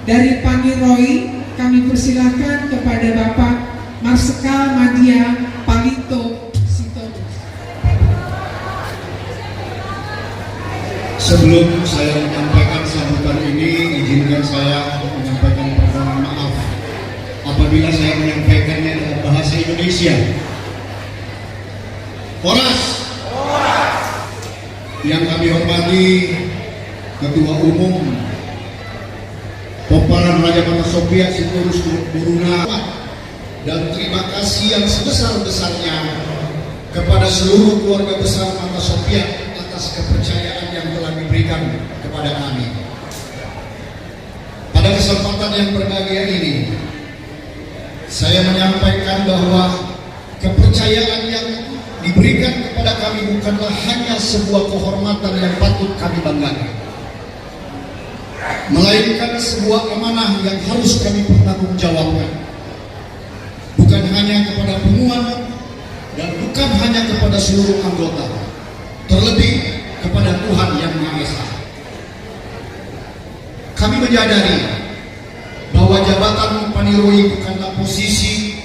dari Paniroi. Kami persilakan kepada Bapak Marsikal Madya Palito Sitorus. Sebelum saya menyampaikan sambutan ini, izinkan saya menyampaikan permohonan maaf apabila saya menyampaikannya dalam bahasa Indonesia. Horas! Yang kami hormati Ketua Umum Pomparan Raja Mata Sopiak Sitorus dohot boruna. Dan terima kasih yang sebesar-besarnya kepada seluruh keluarga besar Mata Sopiak atas kepercayaan yang telah diberikan kepada kami. Pada kesempatan yang berbahagia ini, saya menyampaikan bahwa kepercayaan yang diberikan kepada kami bukanlah hanya sebuah kehormatan yang patut kami banggakan, melainkan sebuah amanah yang harus kami pertanggungjawabkan, bukan hanya kepada punguan dan bukan hanya kepada seluruh anggota, terlebih kepada Tuhan Yang Maha Esa. Kami menyadari bahwa jabatan Paniroi bukanlah posisi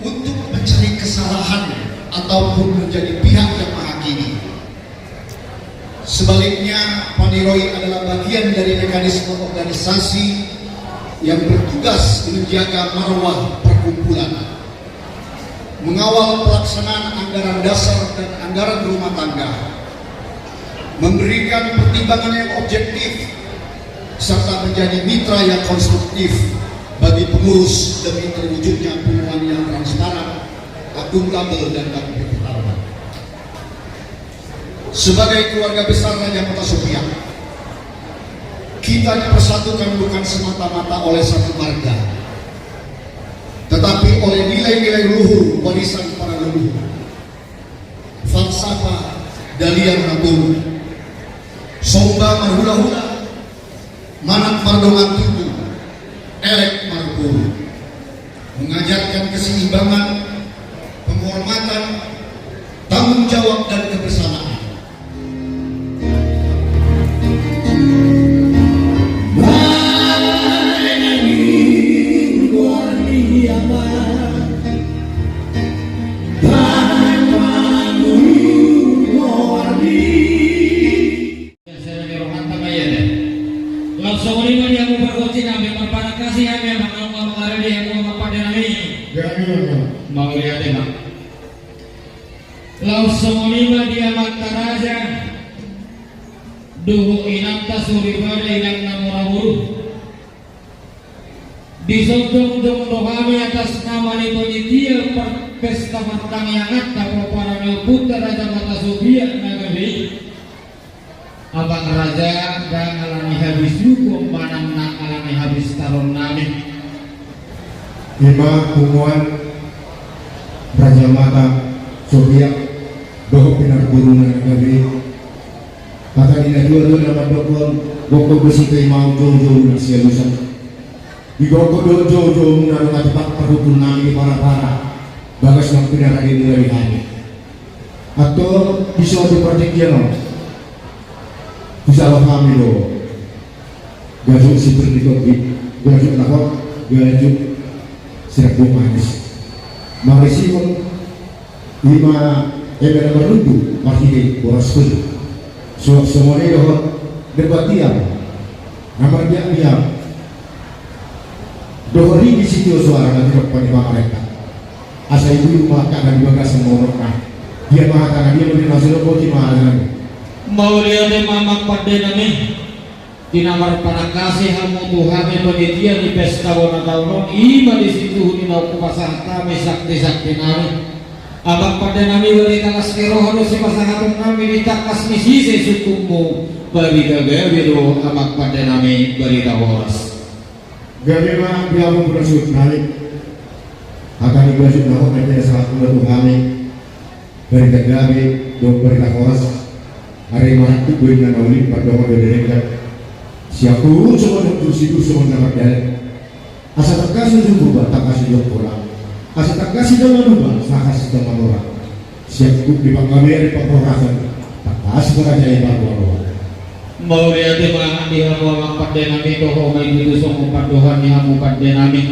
untuk mencari kesalahan ataupun menjadi pihak yang menghakimi. Sebaliknya, Paniroi adalah bagian dari mekanisme organisasi yang bertugas menjaga marwah perkumpulan, mengawal pelaksanaan anggaran dasar dan anggaran rumah tangga, memberikan pertimbangan yang objektif, serta menjadi mitra yang konstruktif bagi pengurus demi terwujudnya punguan yang transparan, akuntabel, dan akuntabel. Sebagai keluarga besar Raja Mata Sopiak, kita dipersatukan bukan semata-mata oleh satu marga, tetapi oleh nilai-nilai luhur warisan para leluhur. Falsafah Dalihan Natur, somba marhulahula, manat mardongan tubu, elek marboru, mengajarkan keseimbangan, penghormatan, tanggung jawab, dan kebersamaan. Laos songon i ma di hamu pargonsi nami, marpanangkasi hami amang, amang, amang, ari di hamu amang pande nami. Mauliate ma. Laos songon i ma di amanta raja dohot inanta soripada, inang na mora boru. Dison jongjong do hami atas nama ni panitia par-, pesta partangianganta pomparan ni ompunta Raja Mata Sopiak na gabe i. Amang raja, ndang alani habisuhon manang ndang alani habistaron nami. I ma punguan Raja Mata Sopiak dohot pinarboruna na gabe i. Hata ni na tua do na mandokkon, gokhon do sipaimaon, joujou na sialusan. Digokhon do joujou na nunga tipak parhundul nami di parapara bagas nang pinarade muna di hami. Antong dison di partingkian on, hujalo hami do gajuk sipir ni tondi, gajuk na hot, gajuk sirangkung manis. Marisium i ma eme na marlundu marhite boras pun. Suang songon i dohot debat diam na marbiak diam dohot ringgit sitio soara na tinompa ni pamarenta. Asa ibu-ibu malangkak na di bagasan morokna. Dia ma hata na dia ma di na silo boti ma hata na dia. Mauliate ma amang pande nami. Di na marpanangkasi hamu tu hami panitia ni pesta bona taon on, i ma di situtu ni na hupasahat hami sakti-sakti nami. Amang pande nami, barita las ni roha do sipasahaton nami, di tangkas ni sise sungkunmu, barita gabe do amang pande nami, barita horas. Gabe ma di hamu puna suhut nami. Hata ni gajuk na hot na pinasahat muna tu hami. Barita gabe dohot barita horas. Ari marangkup do inna na uli, mardongan do na denggan. Sian huhut songon na hundul, sidur songon na mardalan. Asa tangkas ni jumbuba, tangkas ni jombola. Asa tangkas ni dalanuba, tangkas ni dalanuba. Sian huhut ni panggabean ni parhorasan, tangkas ni parajai parboaboa. Mauliate ma di hamu amang pande nami, toho ma i tutu songon pandohan ni hamu pande nami.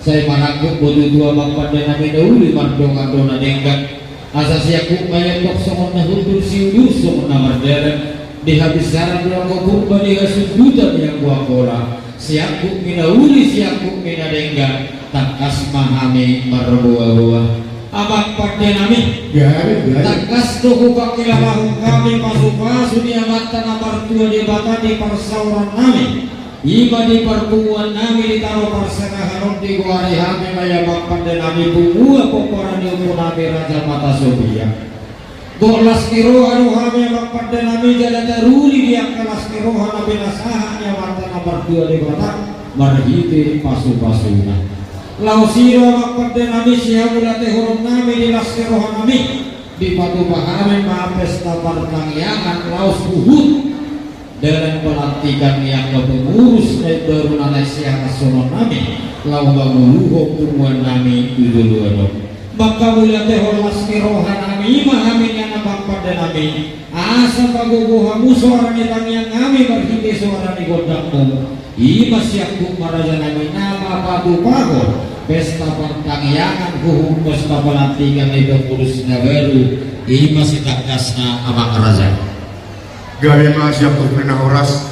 Sai marangkup boto tu amang pande nami na uli, mardongan do na denggan. Asa sian huhut ma i antong songon na hundul, siudur songon na mardalan. Di habinsaran do anggo purba, di hasundutan i anggo anggola. Sian huhut ni na uli, sian huhut ni na denggan. Tangkas ma hami marboaboa. Amang pande nami. Gabe, gabe. Tangkas do hupangilalahon hami pasupasu ni Amanta na martua Debata di parsaoran nami. I ma di parpunguan nami di tano parsengahan on, digoari hami ma i amang pande nami punguan pomparan ni ompu nami Raja Mata Sopiak. Dohot las ni roha do hami amang pande nami jala taruli di angka las ni roha na pinasahat ni Amanta na martua Debata marhite pasupasuna. Laos i do amang pande nami sihaulatehonon nami di las ni roha nami. Dipatupa hami ma pesta partangiangan laos huhut dalan pelantikan ni angka pengurus na imbaru na naeng sihatasononnami laho manguluhon punguannami tu joloan on. Manghamauliatehon las ni rohanami ma hami nian amang pandenami, asa pagogo hamu soara ni tangiangnami marhite soara ni gondangmu. I ma sian huparajanami na mapatupahon pesta partangiangan huhut pesta pelantikan ni pengurus na baru. I ma sitangkasna amang raja. Gabe ma sian hupena horas.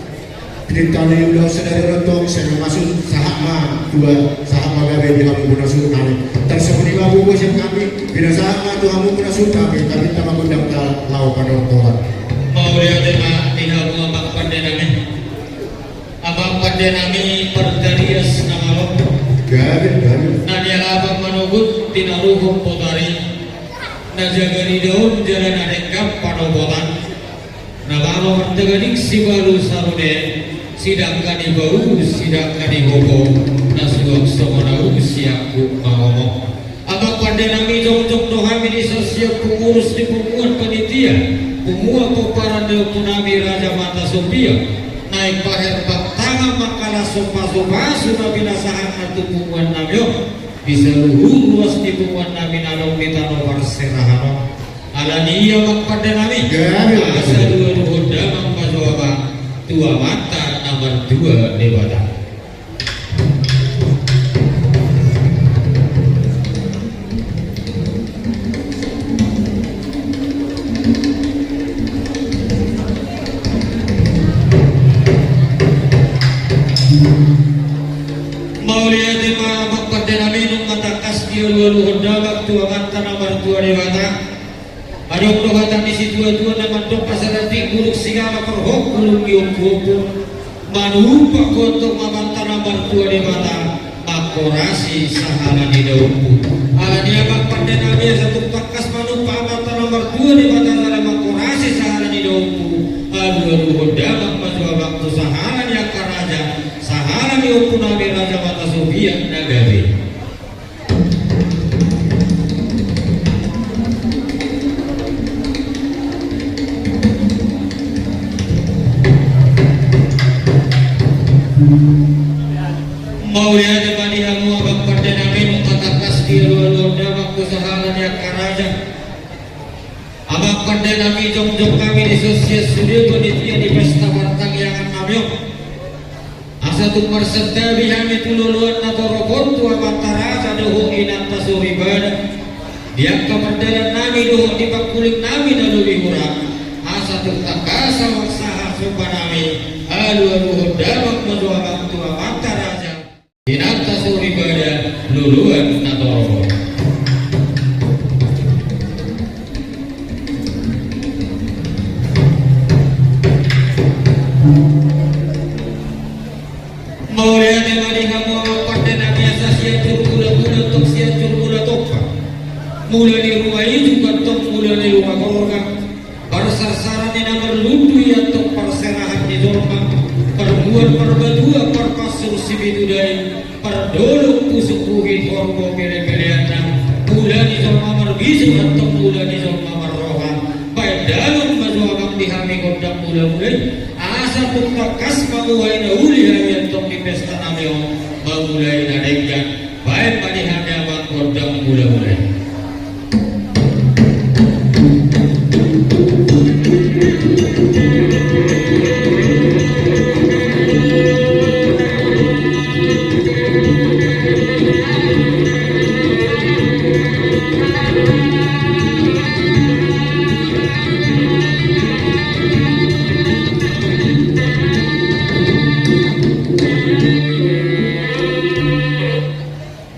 Pinta ni ulaon sadari on tong sai na masuk sahat ma tua sahat ma gabe di hamu bona suhut nami. Tarsongon i ma bobo sian hami, pinasahat ma tu hamu bona suhut nami, tapinta ma gondang ta laho panortoran. Mauliate ma di hamu amang pande nami. Amang pande nami partarias na malo. Gabe, gabe. Na nialapan manogot tinaruhon botari. Na jaga ni daon jala na denggan panopotan. Na malo martagading sibalu sarude, sidangka ni bau, sidangka ni hopo, na suang songon ahu siangkup mangomong. Amang pande nami jongjong do hami dison sian pengurus ni punguan panitia, punguan pomparan ni ompu nami Raja Mata Sopia, naeng paherbang tangan mangkalashon pasupasu na pinasahatna tu punguan nami on, di saluhut ruas ni punguan nami na adong di tano parserahan on. Alani i amang pande nami, gabe, asa gabe. Duaduhon damang ma jo abang tu Amanta na martua Debata. Mauliate ma amang pande nami, nunga tangkas dialualuhon damang tu Amanta na martua Debata. Adong do hata ni situatua na mandok asa dati bulung sigala porhok bulung ni ompuompu. Manumpak ho antong Amanta na martua Debata, mangkorasi sahala ni daompu. Alani i amang pande nami, asa tung tangkas manumpak Amanta na martua Debata jala mangkorasi sahala ni daompu, alualuhon damang ma jo abang tu sahala ni angka raja, sahala ni ompu nami Raja Mata Sopia na gabe. Mauliate ma di hamu amang pande nami, nunga tangkas dialualuhon damang tu sahala ni angka raja. Amang pande nami, jongjong hami dison sian sude panitia di pesta partangiangan nami on. Asa tung marsantabi hami tu loloan na torop on tu amanta raja dohot inanta soripada. Di angka pardalan nami dohot di pangkuling nami na lobi hurang. Asa tung tangkas ma sahat somba nami. Alualuhon damang ma jo amang tu amanta raja. Inanta soripada loloan na torop. Mauliate ma di hamu amang pande nami, asa Sianjur Mula-mula tong Sianjur Mula Tompa. Mula ni ruma ijuk tong mula ni ruma gorga. Parsarsaran ni na marlundu i antong parserahan ni jolma, parbuan parbatua parpansur sipitu dai, pardolok pusuk buhit horbo pele-peleanna, mula ni jolma marbisuk antong mula ni jolma marroha. Baen damang ma jo amang di hami gondang mula-mula i, asa tung tangkas ma muhai na uli hami antong di pesta nami on mamulai na denggan. Baen ma di hami amang gondang mula-mula i.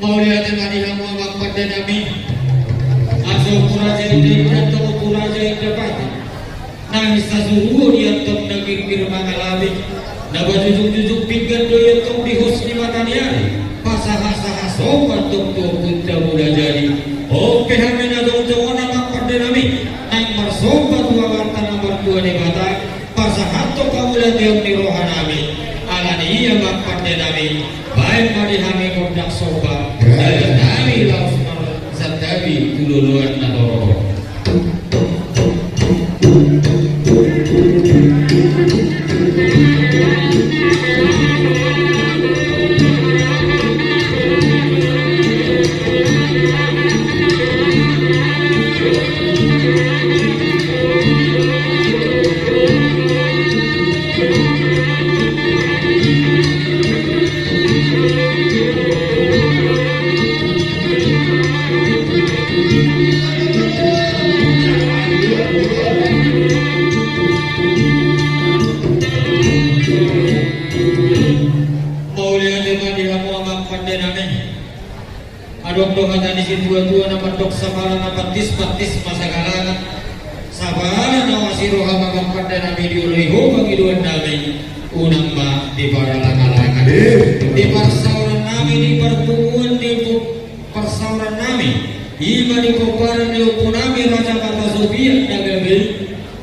Mauliate ma di hamu amang pande nami. Asa Ompu Raja Inda Inda antong Ompu Raja Inda Pati, na sasuruon i antong na girgir mangalami, na pajujuk-jujuk pinggan do i antong di hos ni mata ni ari, pasahat-sahat somba antong tu Ompunta Mula Jadi. On pe hami na jongjong on amang pande nami, naeng marsomba tu Amanta na martua Debata, pasahathon hamu ulaon ni roha nami. Alani i amang pande nami, baen ma di hami gondang somba, dalan nami laos marsantabi tu loloan na torop. Mauliate ma di hamu amang pande nami. Adong do hata ni situa-tua na mandok, sapala na pantis, pantis ma sagalangan. Sapala na oas ni roha ma amang pande nami, dioloi ho pangidoan nami, unang ma diparalangka-langka. Di parsaoran nami, di parpunguan ni pu-, parsaoran nami, i ma di pomparan ni ompu nami Raja Marta Sopiak na gabe i.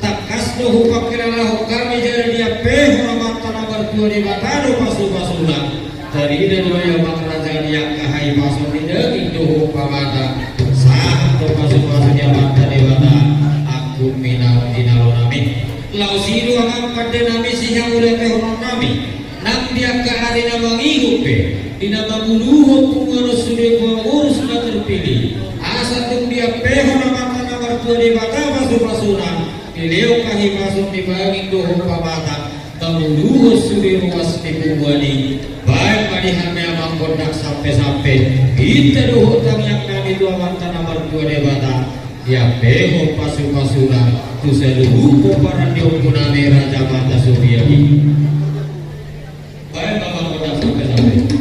Tangkas do hupangkilalahon hami jala diampehon Amanta na martua Debata do pasu-pasuna. Tarida do i amang raja, di angka hahipason ni daging dohot pamata, sahat do pasu-pasu ni Amanta Debata, angkup ni naung jinalo nami. Laos i do amang pande nami sihauliatehonon nami. Nang di angka ari na mangihut pe, di na manguluhon punguan on sude pengurus na terpilih, asa tung diampehon Amanta na martua Debata pasu-pasuna, dilehon hahipason ni daging dohot pamata, manguluhon sude ruas ni punguan i. Baen ma di hami amang gondang sampe-sampe, hita dohot tangiang nami tu Amanta na martua Debata, diampehon pasu-pasuna tu saluhut pomparan ni ompu nami Raja Marta Sopiak i. Baen ma amang gondang sampe-sampe.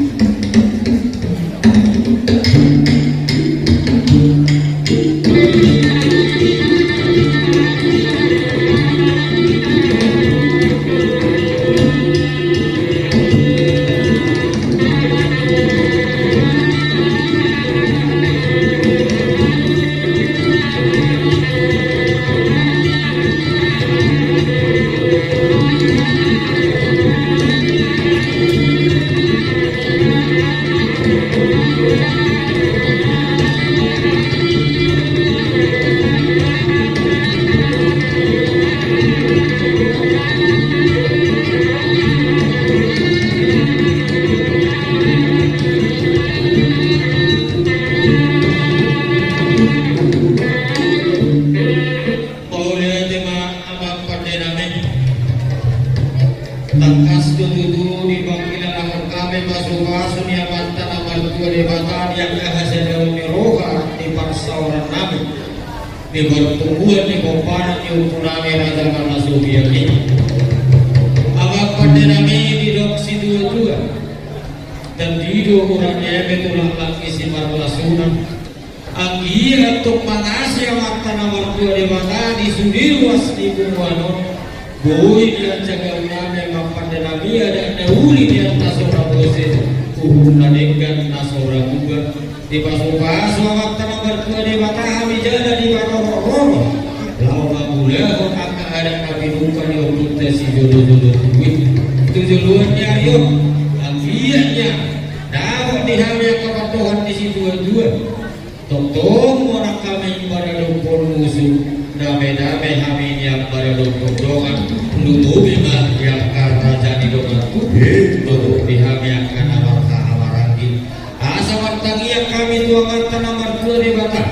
Mauliate ma amang pande nami. Tangkas do tutu dipangkilalahon hami pasu-pasu ni Amanta na martua Debata di angka hasadaon ni roha di parsaoran nami, di parpunguan ni pomparan ni ompu nami Raja Marta Sopiak i. Amang Nami didok situa-tua, dan dido urang ni eme tulang langgi si marlasuna. Anggiat tong mangasi Amanta na martua Debata di sude ruas ni punguan on. Boi diajak gaul nami, amang pande nami, adat na uli di atas ora bose, uhum na denggan na sora buga. Dipasu-pasu Amanta na martua Debata hami jala diparorot-rorot laho mangulahon angka adat na pinungka ni ompunta sijolo-jolo tubu i tu joloan ni ari on. Anggiat nian dapot di hami angka pandohan ni situa-tua. Tongtong monang hami maradophon musu, dame-dame hami nian maradophon dongan. Lumobi ma di angka raja ni dongan tubu, dohot di hami angka na marhaha maranggi. Asa martangiang hami tu Amanta na martua Debata,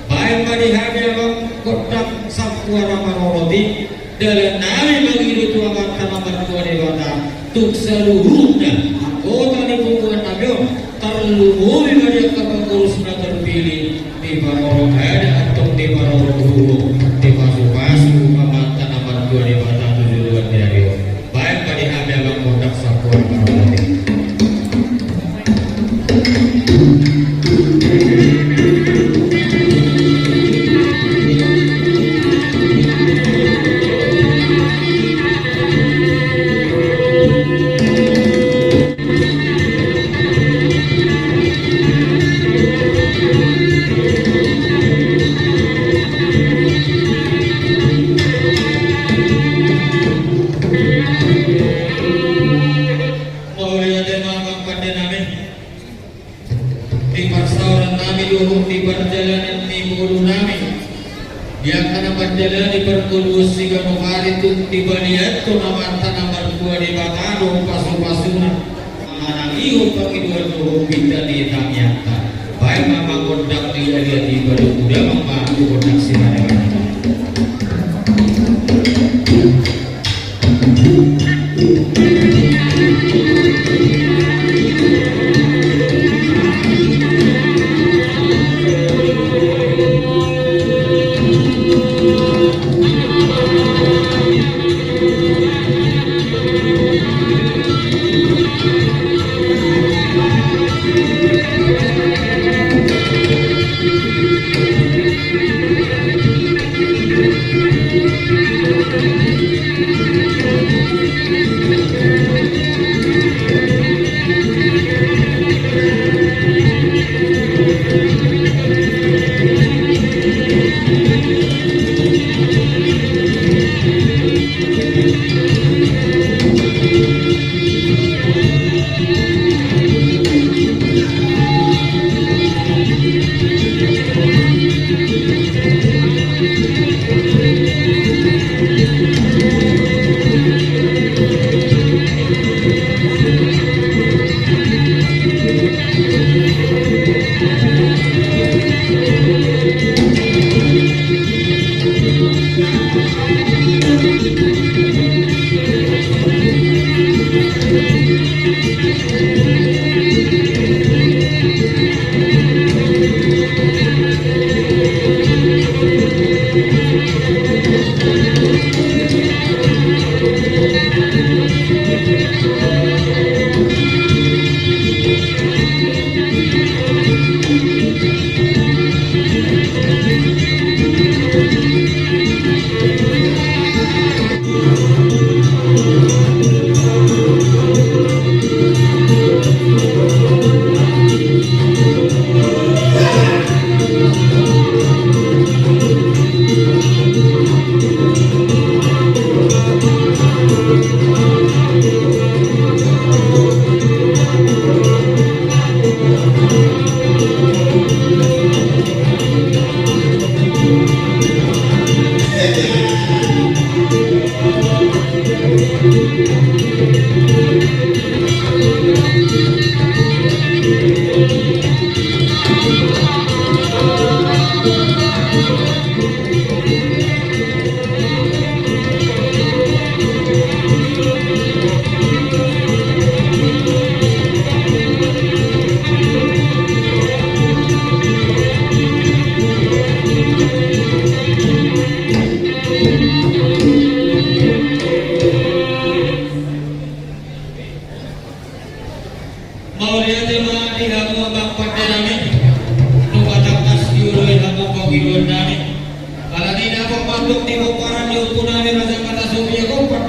baen ma di hami amang gondang sampuan na marorot i, dalan nami mangido tu Amanta na martua Debata, tung saluhutna anggota ni punguan nami on, tarlumobi ma di angka pangurus na terpilih, diparorot adat antong diparorot uhum, dipasu-pasu Amanta na martua Debata tu joloan ni ari on. Baen ma di hami amang gondang sampuan na marorot i. Mauliate ma amang pande nami. Di parsaoran nami dohot di parjalanan ni ngolu nami, di angka na mandalani parngoluon siganup ari tung dibaliathon Amanta na martua Debata do pasu-pasuna, manangihon pangidoan dohot pinta ni tangiangta. Baen ma amang gondang, liat-liat i baru uda amang ma tu gondang simane.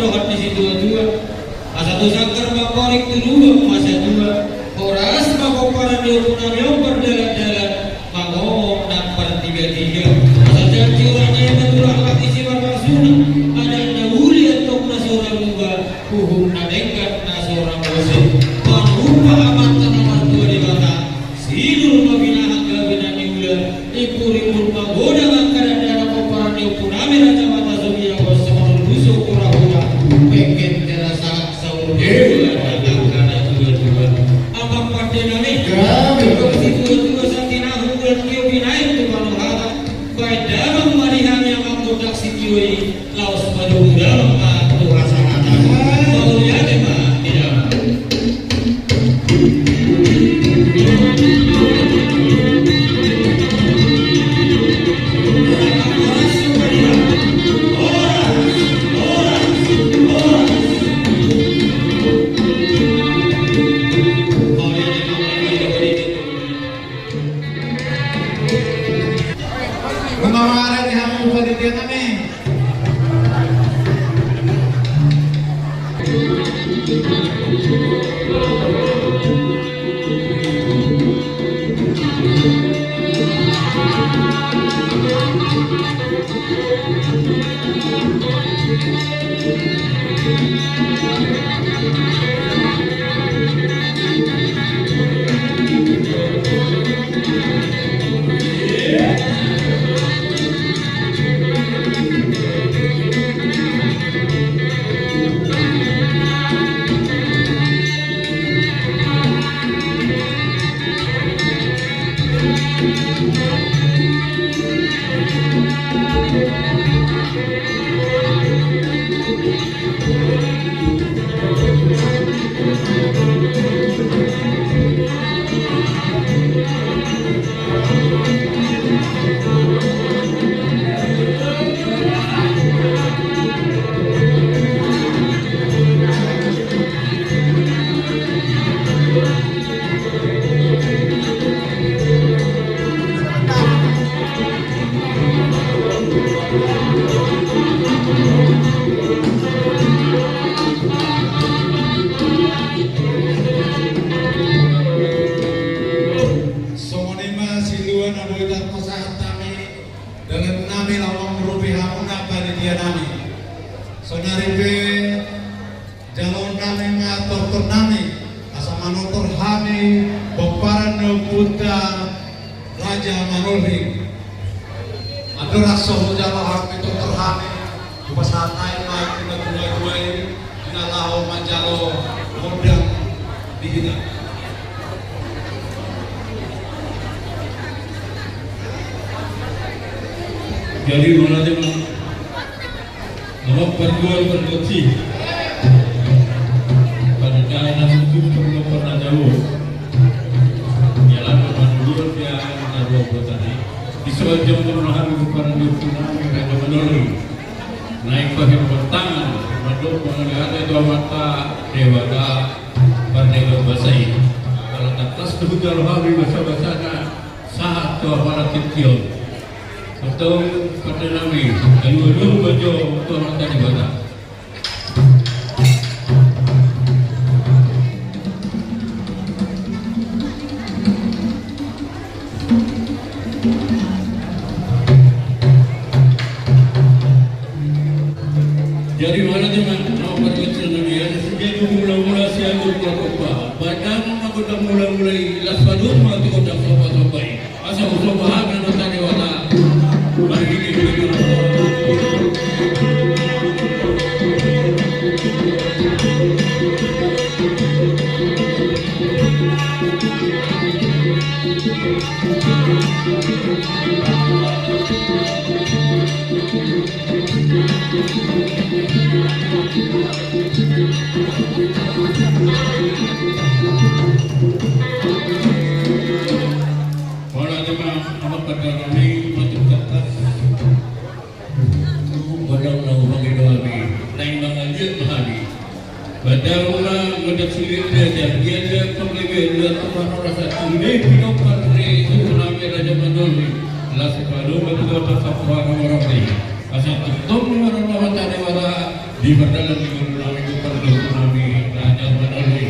Dohot ni situatua, asa tu sanggar ma horing tu lubang ma satua, horas ma pomparan ni ompunami on mardalandalan, mangomong nang partigatiga. Asa janji urang na ima tu laklak i si marmarsuna, adat na uli antong na so ra lupa, uhum na denggan na so ra muse. Panupa amanta na martua Debata, sinur ma pinahan gabe na niula, impurimpur ma godang angka dakdanak pomparan ni ompunami Raja Mata Sogihapos, songon lusu hurahura, pengken terasa saur matua nang angka natuatua. Amang pandenami, gabe. Adong situatua satinahun bulan tio binaen tu panuhatan, baen damang ma di hami amang gondang sitio i. Laos padomu damang ma tu hasahatan. Mauliate ma di damang. Mauliate ma di hamu panitia nami. Songon i ma silua na boi tarpasahat hami, dalan nami laho mangurupi hamuna panitia nami. Saonari pe jaloon nami ma tortor nami, asa manortor hami pomparan ni ompunta Raja Manolhing. Andorang so hujalo hami tortor hami, hupasahat hami ma tu natuatua i, di na laho manjalo gondang di hita. Jadi, mauliate ma. Nomor dua, nomor tiga. Pada kaya na sujud, nomor na jauh. Ya, lalu nomor dua, dia nomor dua buat tadi. Di sebuah jam nomor hari, bukan dua puluh enam, yang ada menurun. Naik pakai pertangan, madok mangaliate tu Amanta Debata, pardebata basa i. Kalau tak tas tu jalo hami basa-basana, sahat tu apala kition. Antong pande nami, alu-alu ma jo tu Amanta Debata. Jadi, mauliate ma, na pargonsi nami, asa sijalo mula-mula, sijalo mula-mula. Badan ma gondang mula-mula i, las padung ma tu gondang somba-somba i. Asa husomba hami Amanta Debata. Marhite Mauliate ma, amang pande nami, matuk tangkas. Godang na hurang i do hami, naeng mangaliat ma hami. Badan ma gondang silinder, dia dia panggabean, dia tu parhorasan, tu dia pinompar ni ompunami Raja Manolhing. Las padung ma tu gondang somba-somba i. Asa tongtong ma gondang Amanta Debata. Di pardalan ni ngolu nami, di pardalan nami, Raja Manoli.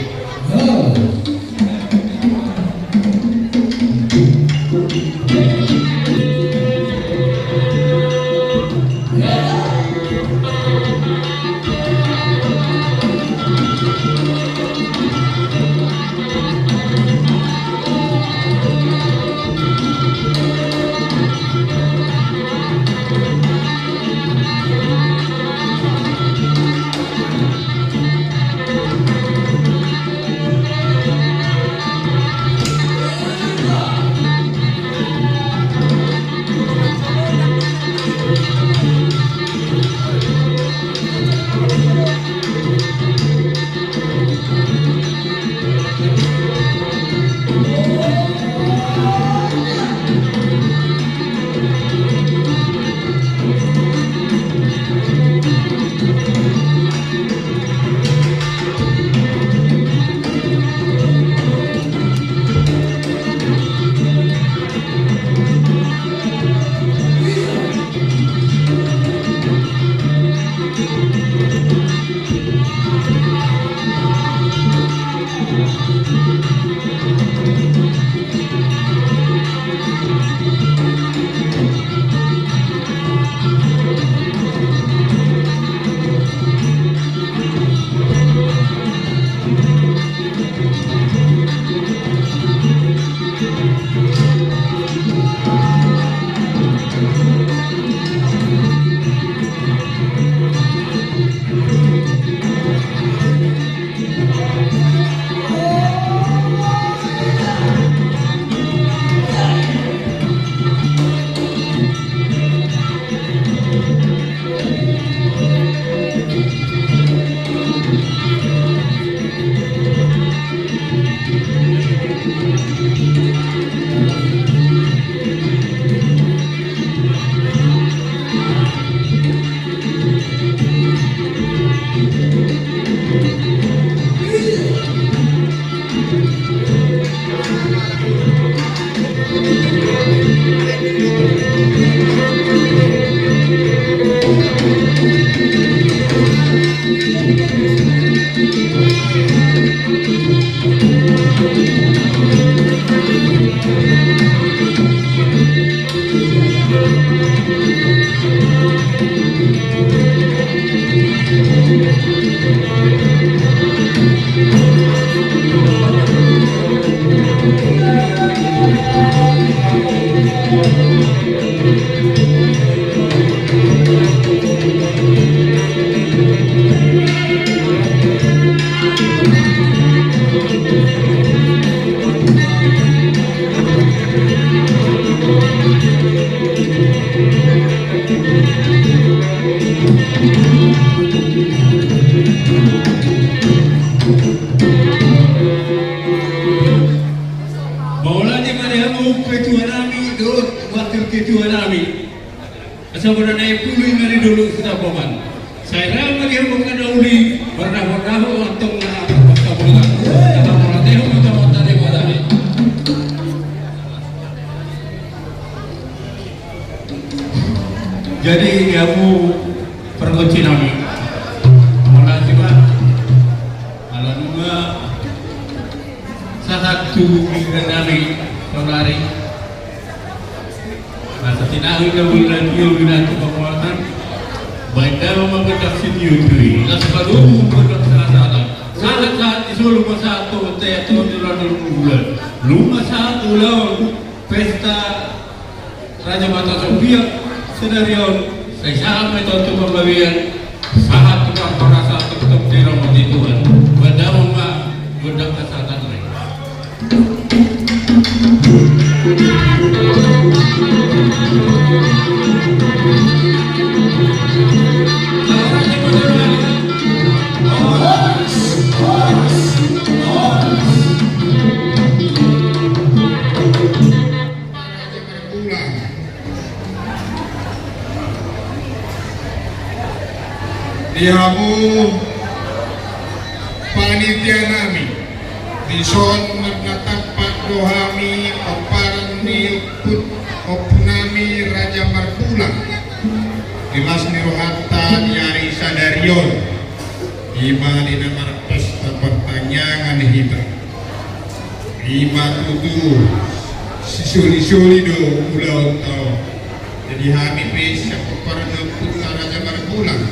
Mauliate ma di hamu ketua nami dohot wakil ketua nami. Asa bona na i pulu i ma di dolok Sitapongan. Sai ra ma di hamu angka na uli, mardahodaho antong na parpasamulan. Asa mauliate ma tu Amanta Debata i. Jadi di hamu pargonsi nami, mauliate ma ala nunga sahat tu pikiran nami saonari. Asa tinahu na mula tio binatu pamuatan. Baen damang ma gondang sitio tui, las padomu gondang sahat-sahatan. Sahat-sahat ni solu ma sahat tu bontean, tu ulaon ni bulan. Nunga sahat ulaon pesta Raja Marta Sofia sadari on, sai sahat ma i tu panggabean, sahat tu parhorasan, tu parhorasan ni Tuhan. Baen damang ma gondang hasahatan i. Di hamu panitia nami, dison marnatampak do hami pomparan ni ompu, ompu nami Raja Marbulang. Di las ni rohanta di ari sadari Sadari on, ima di na marpesta partangiangan hita. Ima tutu sisolisoli do ulaonta on. Jadi hami pe sian pomparan ni ompunta Raja Marbulang,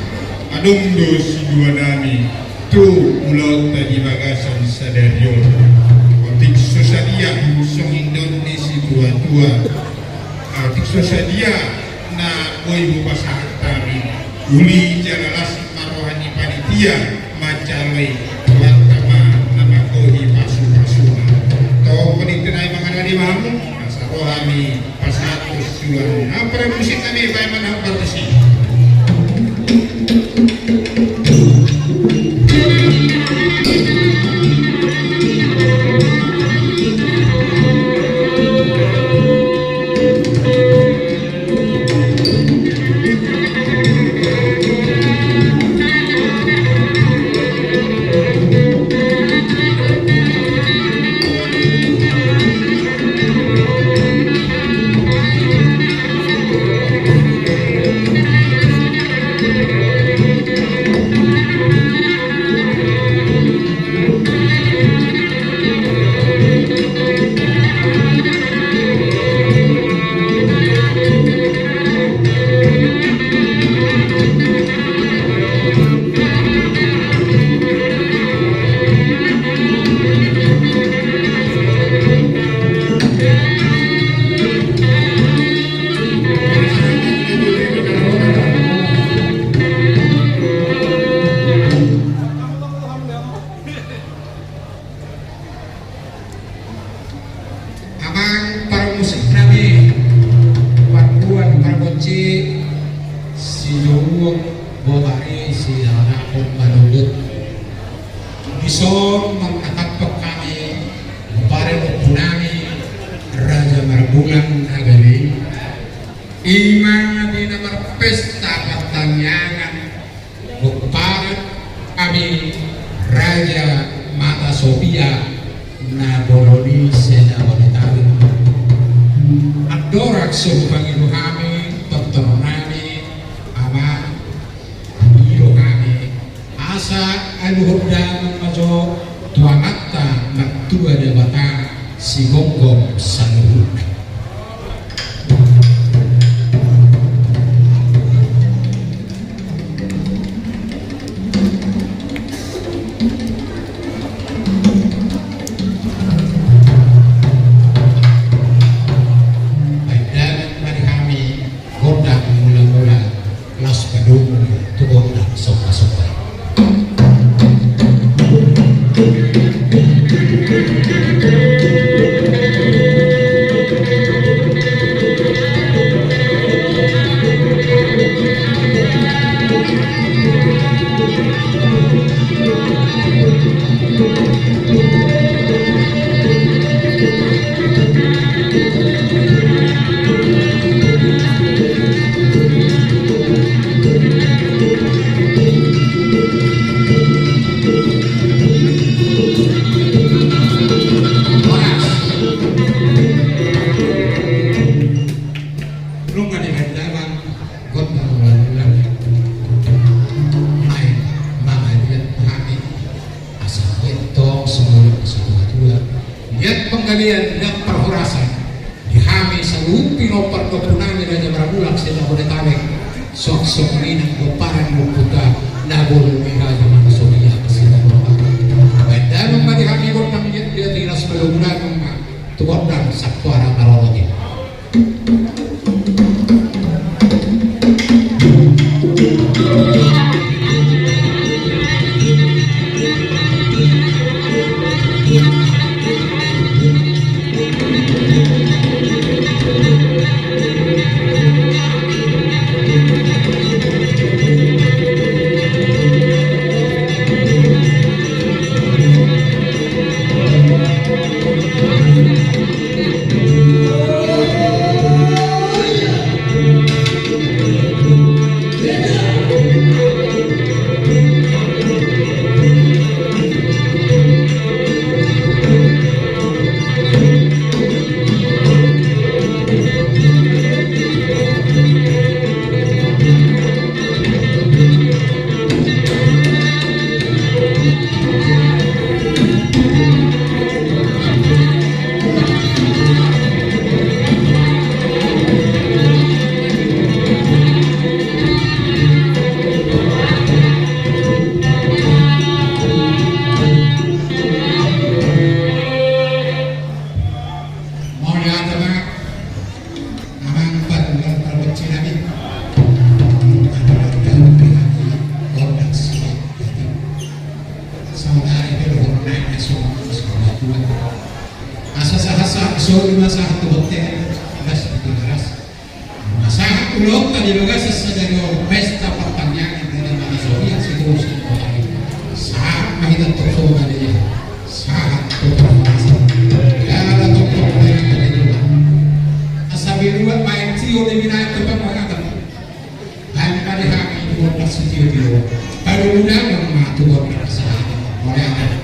adong do siduanami tu ulaonta di bagasan sadari on. Otik so sadia songon dok ni situatua. Otik so sadia na boi hupasahat hami. Uli jala las ma roha ni panitia manjalo i, Tuhanta ma na manggohi pasupasuna. Tong di tengah i mangarade ma hamu, asa roha ni pasahat tu suan. Ampara musik nami bae manang partisi. Amang parmusik nami, pargual pargonsi, sijoruon botari, sianak on manogot. Dison marnatap hami, pare ompu nami, Raja Marbulang na gale i. Ima di na marpesta partangiangan, pomparan nami Raja Mata Sopia na bolon i Senaboritarik. Andorang so hupangido hami, tortor nami, amang, ido hami, asa aluhon damang ma jo tu Amanta Martua Debata sigomgom saluhutna. Baen damang ma di hami gondang mulamula. Las padomu tu gondang sombasomba i. Nunga dibaen damang gondang mulamula. Ai, mangaliat hami. Asa ia tong sumurut situatua. Liat panggalian, liat parhorasan. Di hami saluhut pinompar ni ompu nami Raja Marbulang Senaboritarik. Songon i nang pomparan ni ompunta na bolon i Raja Mata Sopia Senaboritarik. Baen damang ma di hami gondang liat, liat i las padomu damang ma tu gondang sampoarang na ro i. Solu ma sahat tu bontean, las di Tigaras. Sahat tu ulaonta di bagasan sadari on, pesta partangiangan di na manasoian situsi mulai. Sahat ma hita tu soba dia. Sahat tu partangiangan. Jala tongtong dari kami dua. Asa biluan main sio di binatang pangkatan. Tanpa dihami Tuhan parsitio-tio. Padudukan ma Tuhan parsahatan. Mauliate.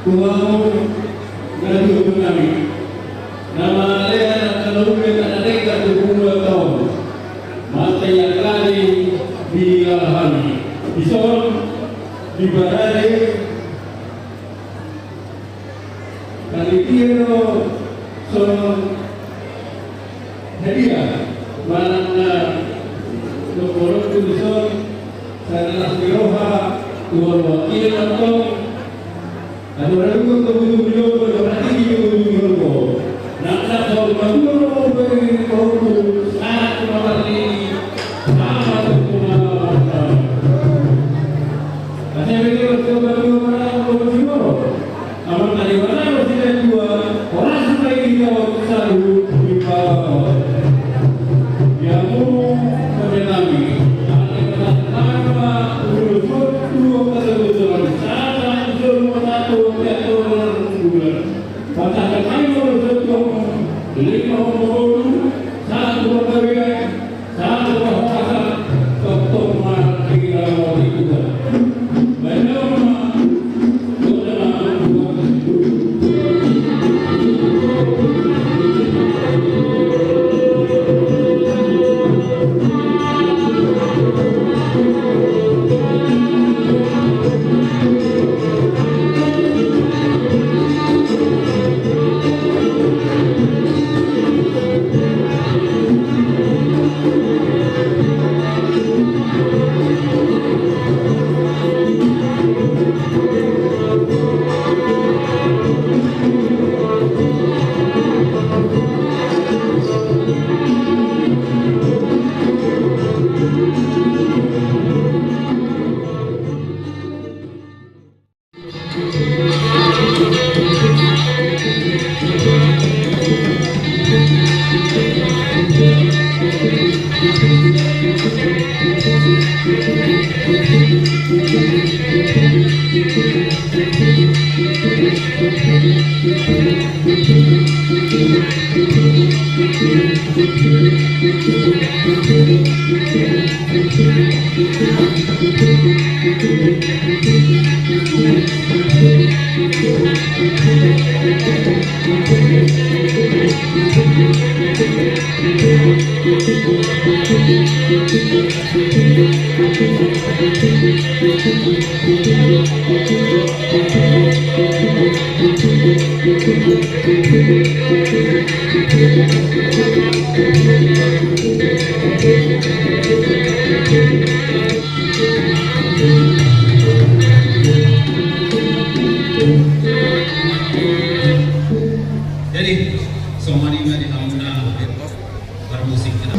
Tuhan, na tutu nami. Na malean angka na uli na denggan tu pulu taon. Masa ia kali di alahan. Dison di barade. Kali dia do son. Hadiah manang na dohonon tu dison, sagalas ni roha tu hamu wakil antong. Ado ragu kebutuhan beliau pada mati di kebutuhan beliau. Nang tak tahu bagaimana mau beri kau tu saat kemarin ini sama tu kemarin. Asal beliau coba dua orang mau berdua. Amang tadi mana masih ada dua orang supaya kita waktu selalu di bawah. Yang mau menyenangi. Ada kata-kata urus dua kata-kata. Salah satu satu kata orang bulan. Pasahat nai ma ro sotong, lima ombor, satu panggabean, satu panggabean, tongtong ma di dalam hati kita. Baik, nama, kota nama, Jadi, songon i ma di hamuna. Bermusik kita.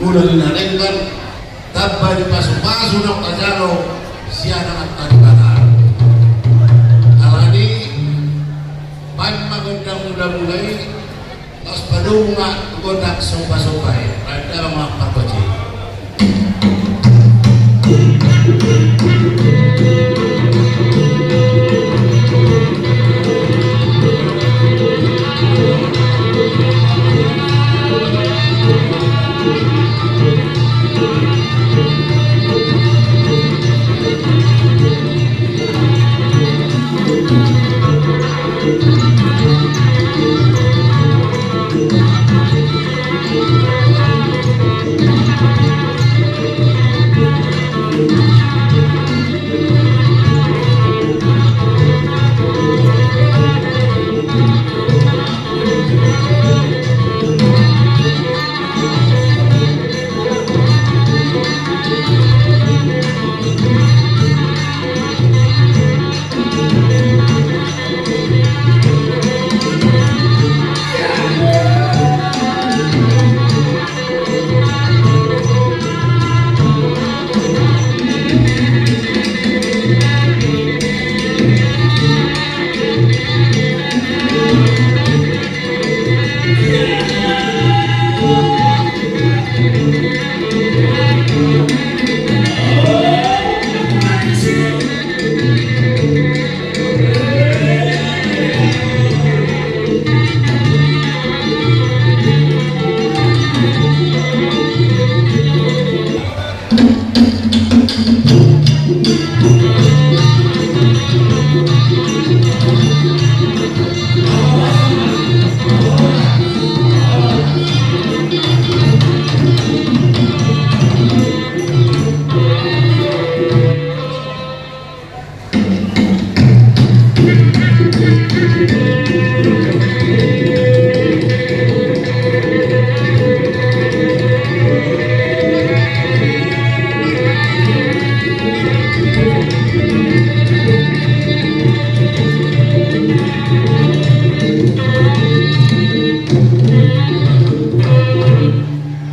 Mula ni na denggan, tamba ni pasupasu na tajalo sian Amanta Debata. Alani, baen ma gondang mulamula i, laos padomu ma tu gondang sombasomba i, baen damang ma pargonsi.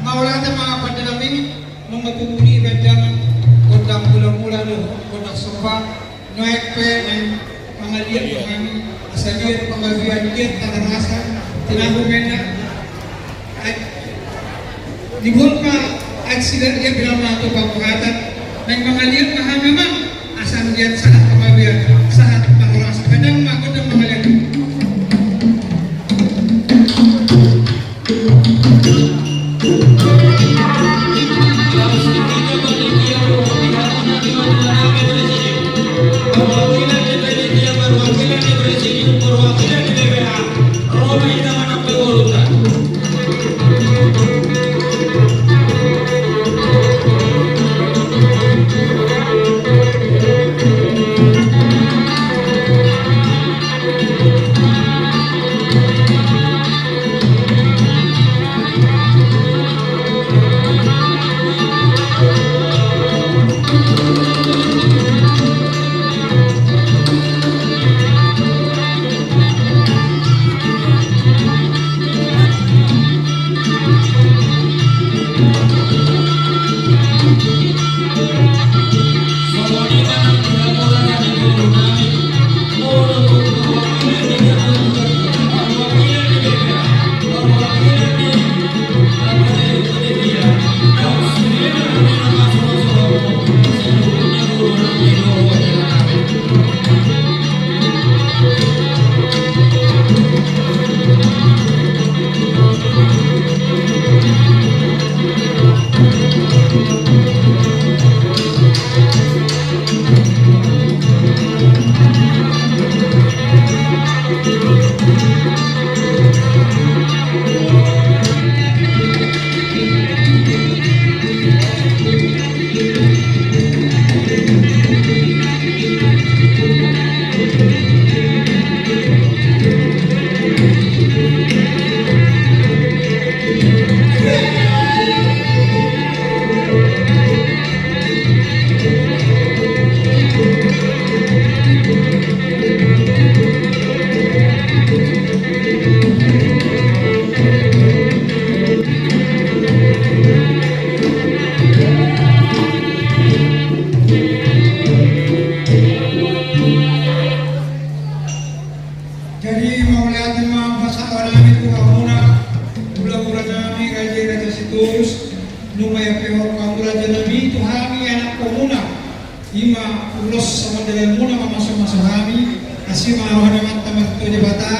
Mauliate ma pande nami. Nunga tumuli baen damang gondang mulamula dohot gondang somba. Nuaeng pe naeng mangaliat do hami asa liat panggabean, liat parhorasan, tinahu mena. Ai, dibuat ma aek sidat liat bilang ma tu pangkatan. Naeng mangaliat ma hami ma asa liat sahat panggabean, sahat parhorasan. Baen damang ma gondang mangaliat. Torus, nunga diapehon hamu raja nami tu hami anakkonmuna, i ma ulos songon dalanmuna mamasumasu hami, asi ma roha ni Amanta Martua Debata,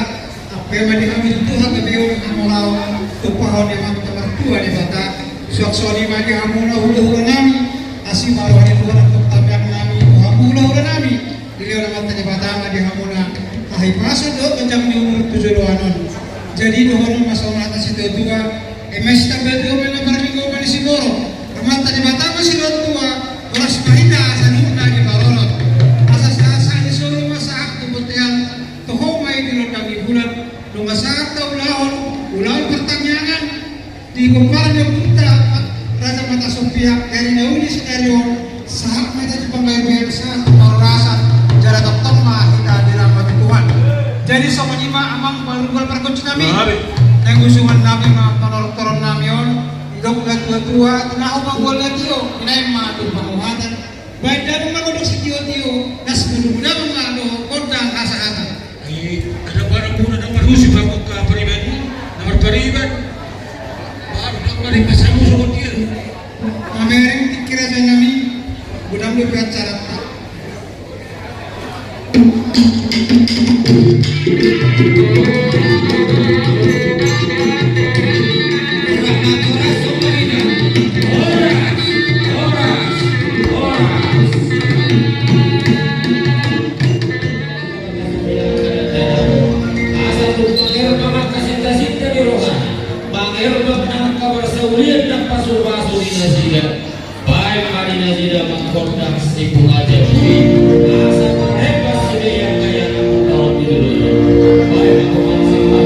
ampe ma di hami tutu hagabeon, hamuraon, tumpahon ni Amanta Martua Debata. Suang songon i ma di hamuna hulahula nami, asi ma roha ni Tuhan antong tamiang nami tu hamu hulahula nami. Dilehon Amanta Debata ma di hamuna hahipason dohot ganjang ni umur tu joloan on. Jadi dohonon ma songon hata ni situatua, eme sitamba tua ma na marlinggoman ni siborok, Amanta Debata ma sidohot tua, horas ma hita asa nuhut na diparorot. Asa sahat-sahat ni solu ma sahat tu bontean, toho ma i di rondang ni bulan, nunga sahat taulahon ulaon partangiangan, di gomparan ni ompunta Raja Matasompiak, dari na uli sadari on, sahat ma hita tu panggabean, sahat tu parhorasan, jala tongtong ma hita diramoti Tuhan. Jadi songon i ma amang parhuluhulan pargonsi nami. Naeng usungan nami ma panortoron nami on, didok natuatua, tinahu ma golna tio, binaen ma tu panguhatan. Baen damang ma gondang sitiotio, las mudamudamang ma dohot gondang hasahatan. Ai, adong barang muna na marhusi, bangkok ka pariban, na marpariban. Baru dang mari pasamu songon dia. Mamereng tingki raja nami, godang dope acaranta. Asa tung mangerbang angka sinta-sinta ni roha, mangerbang angka parsaulian nang pasupasu ni nasida. Baen ma di nasida manghordas ni punguan jambi, asa tarembas sude angka ianakhon di doli. Baen ma manghordas.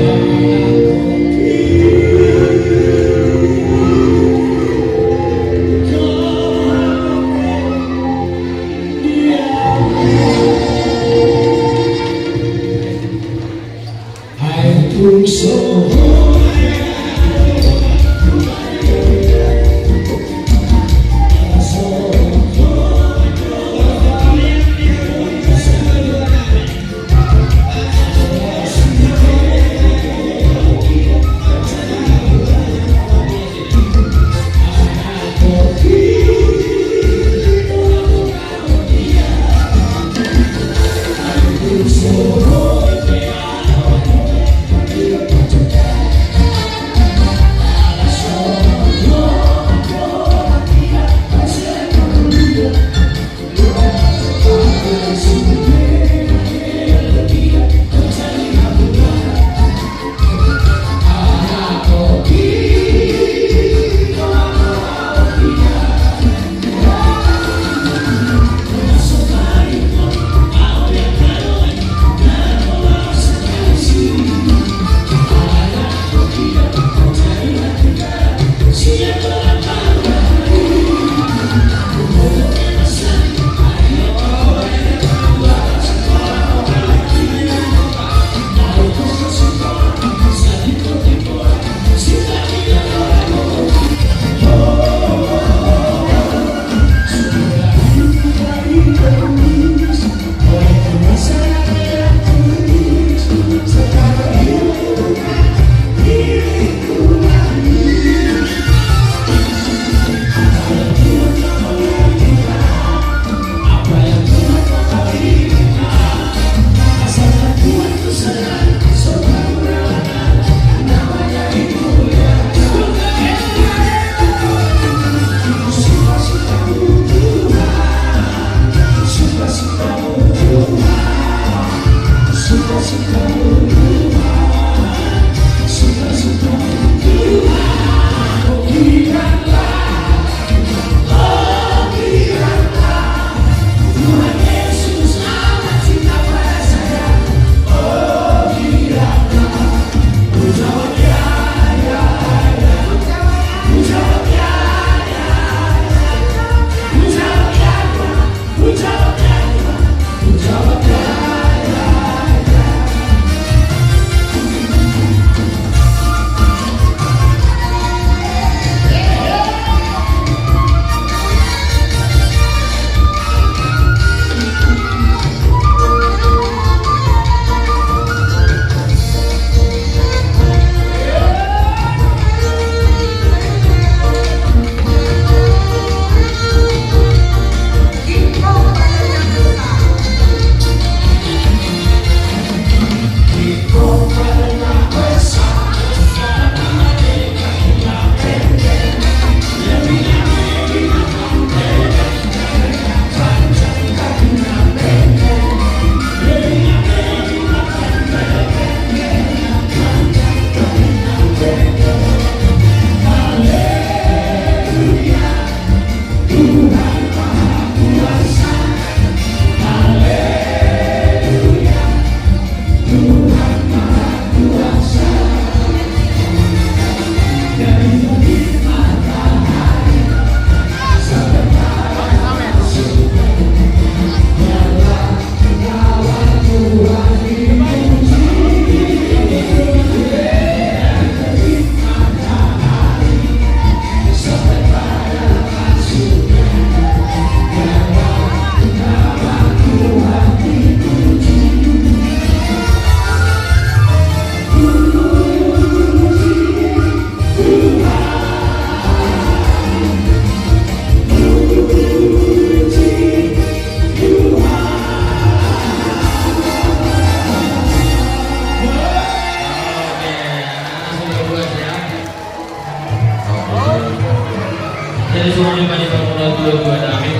Songon i ma di pangula tua-tua nami.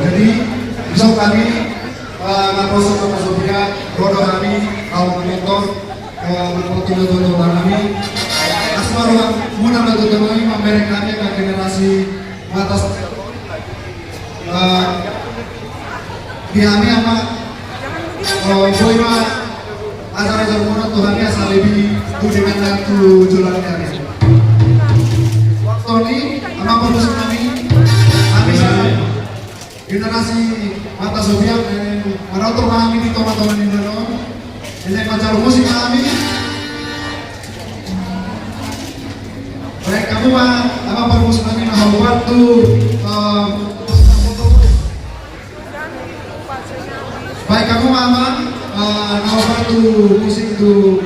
Jadi, isok hami, eh, marroso ma pasopian, ro do hami, au penonton, eh, marfoto do tonton hami. Asmaro muna do tonton hami, mamereng hami, angka generasi mata, eh, di hami ama, eh, boi ma acara jor muna tu hami asa lebih tu dengan tu jolani hami. Toni, ama parusi hami, hami sa generasi mata sobiak, eh, manotor ma hami di tonga-tonga ni danon. Ini pacar musik hami. Baik, kamu ma, ama parusi hami na hau bantu, eh, baik, kamu ma, ama, eh, na hau bantu musik tu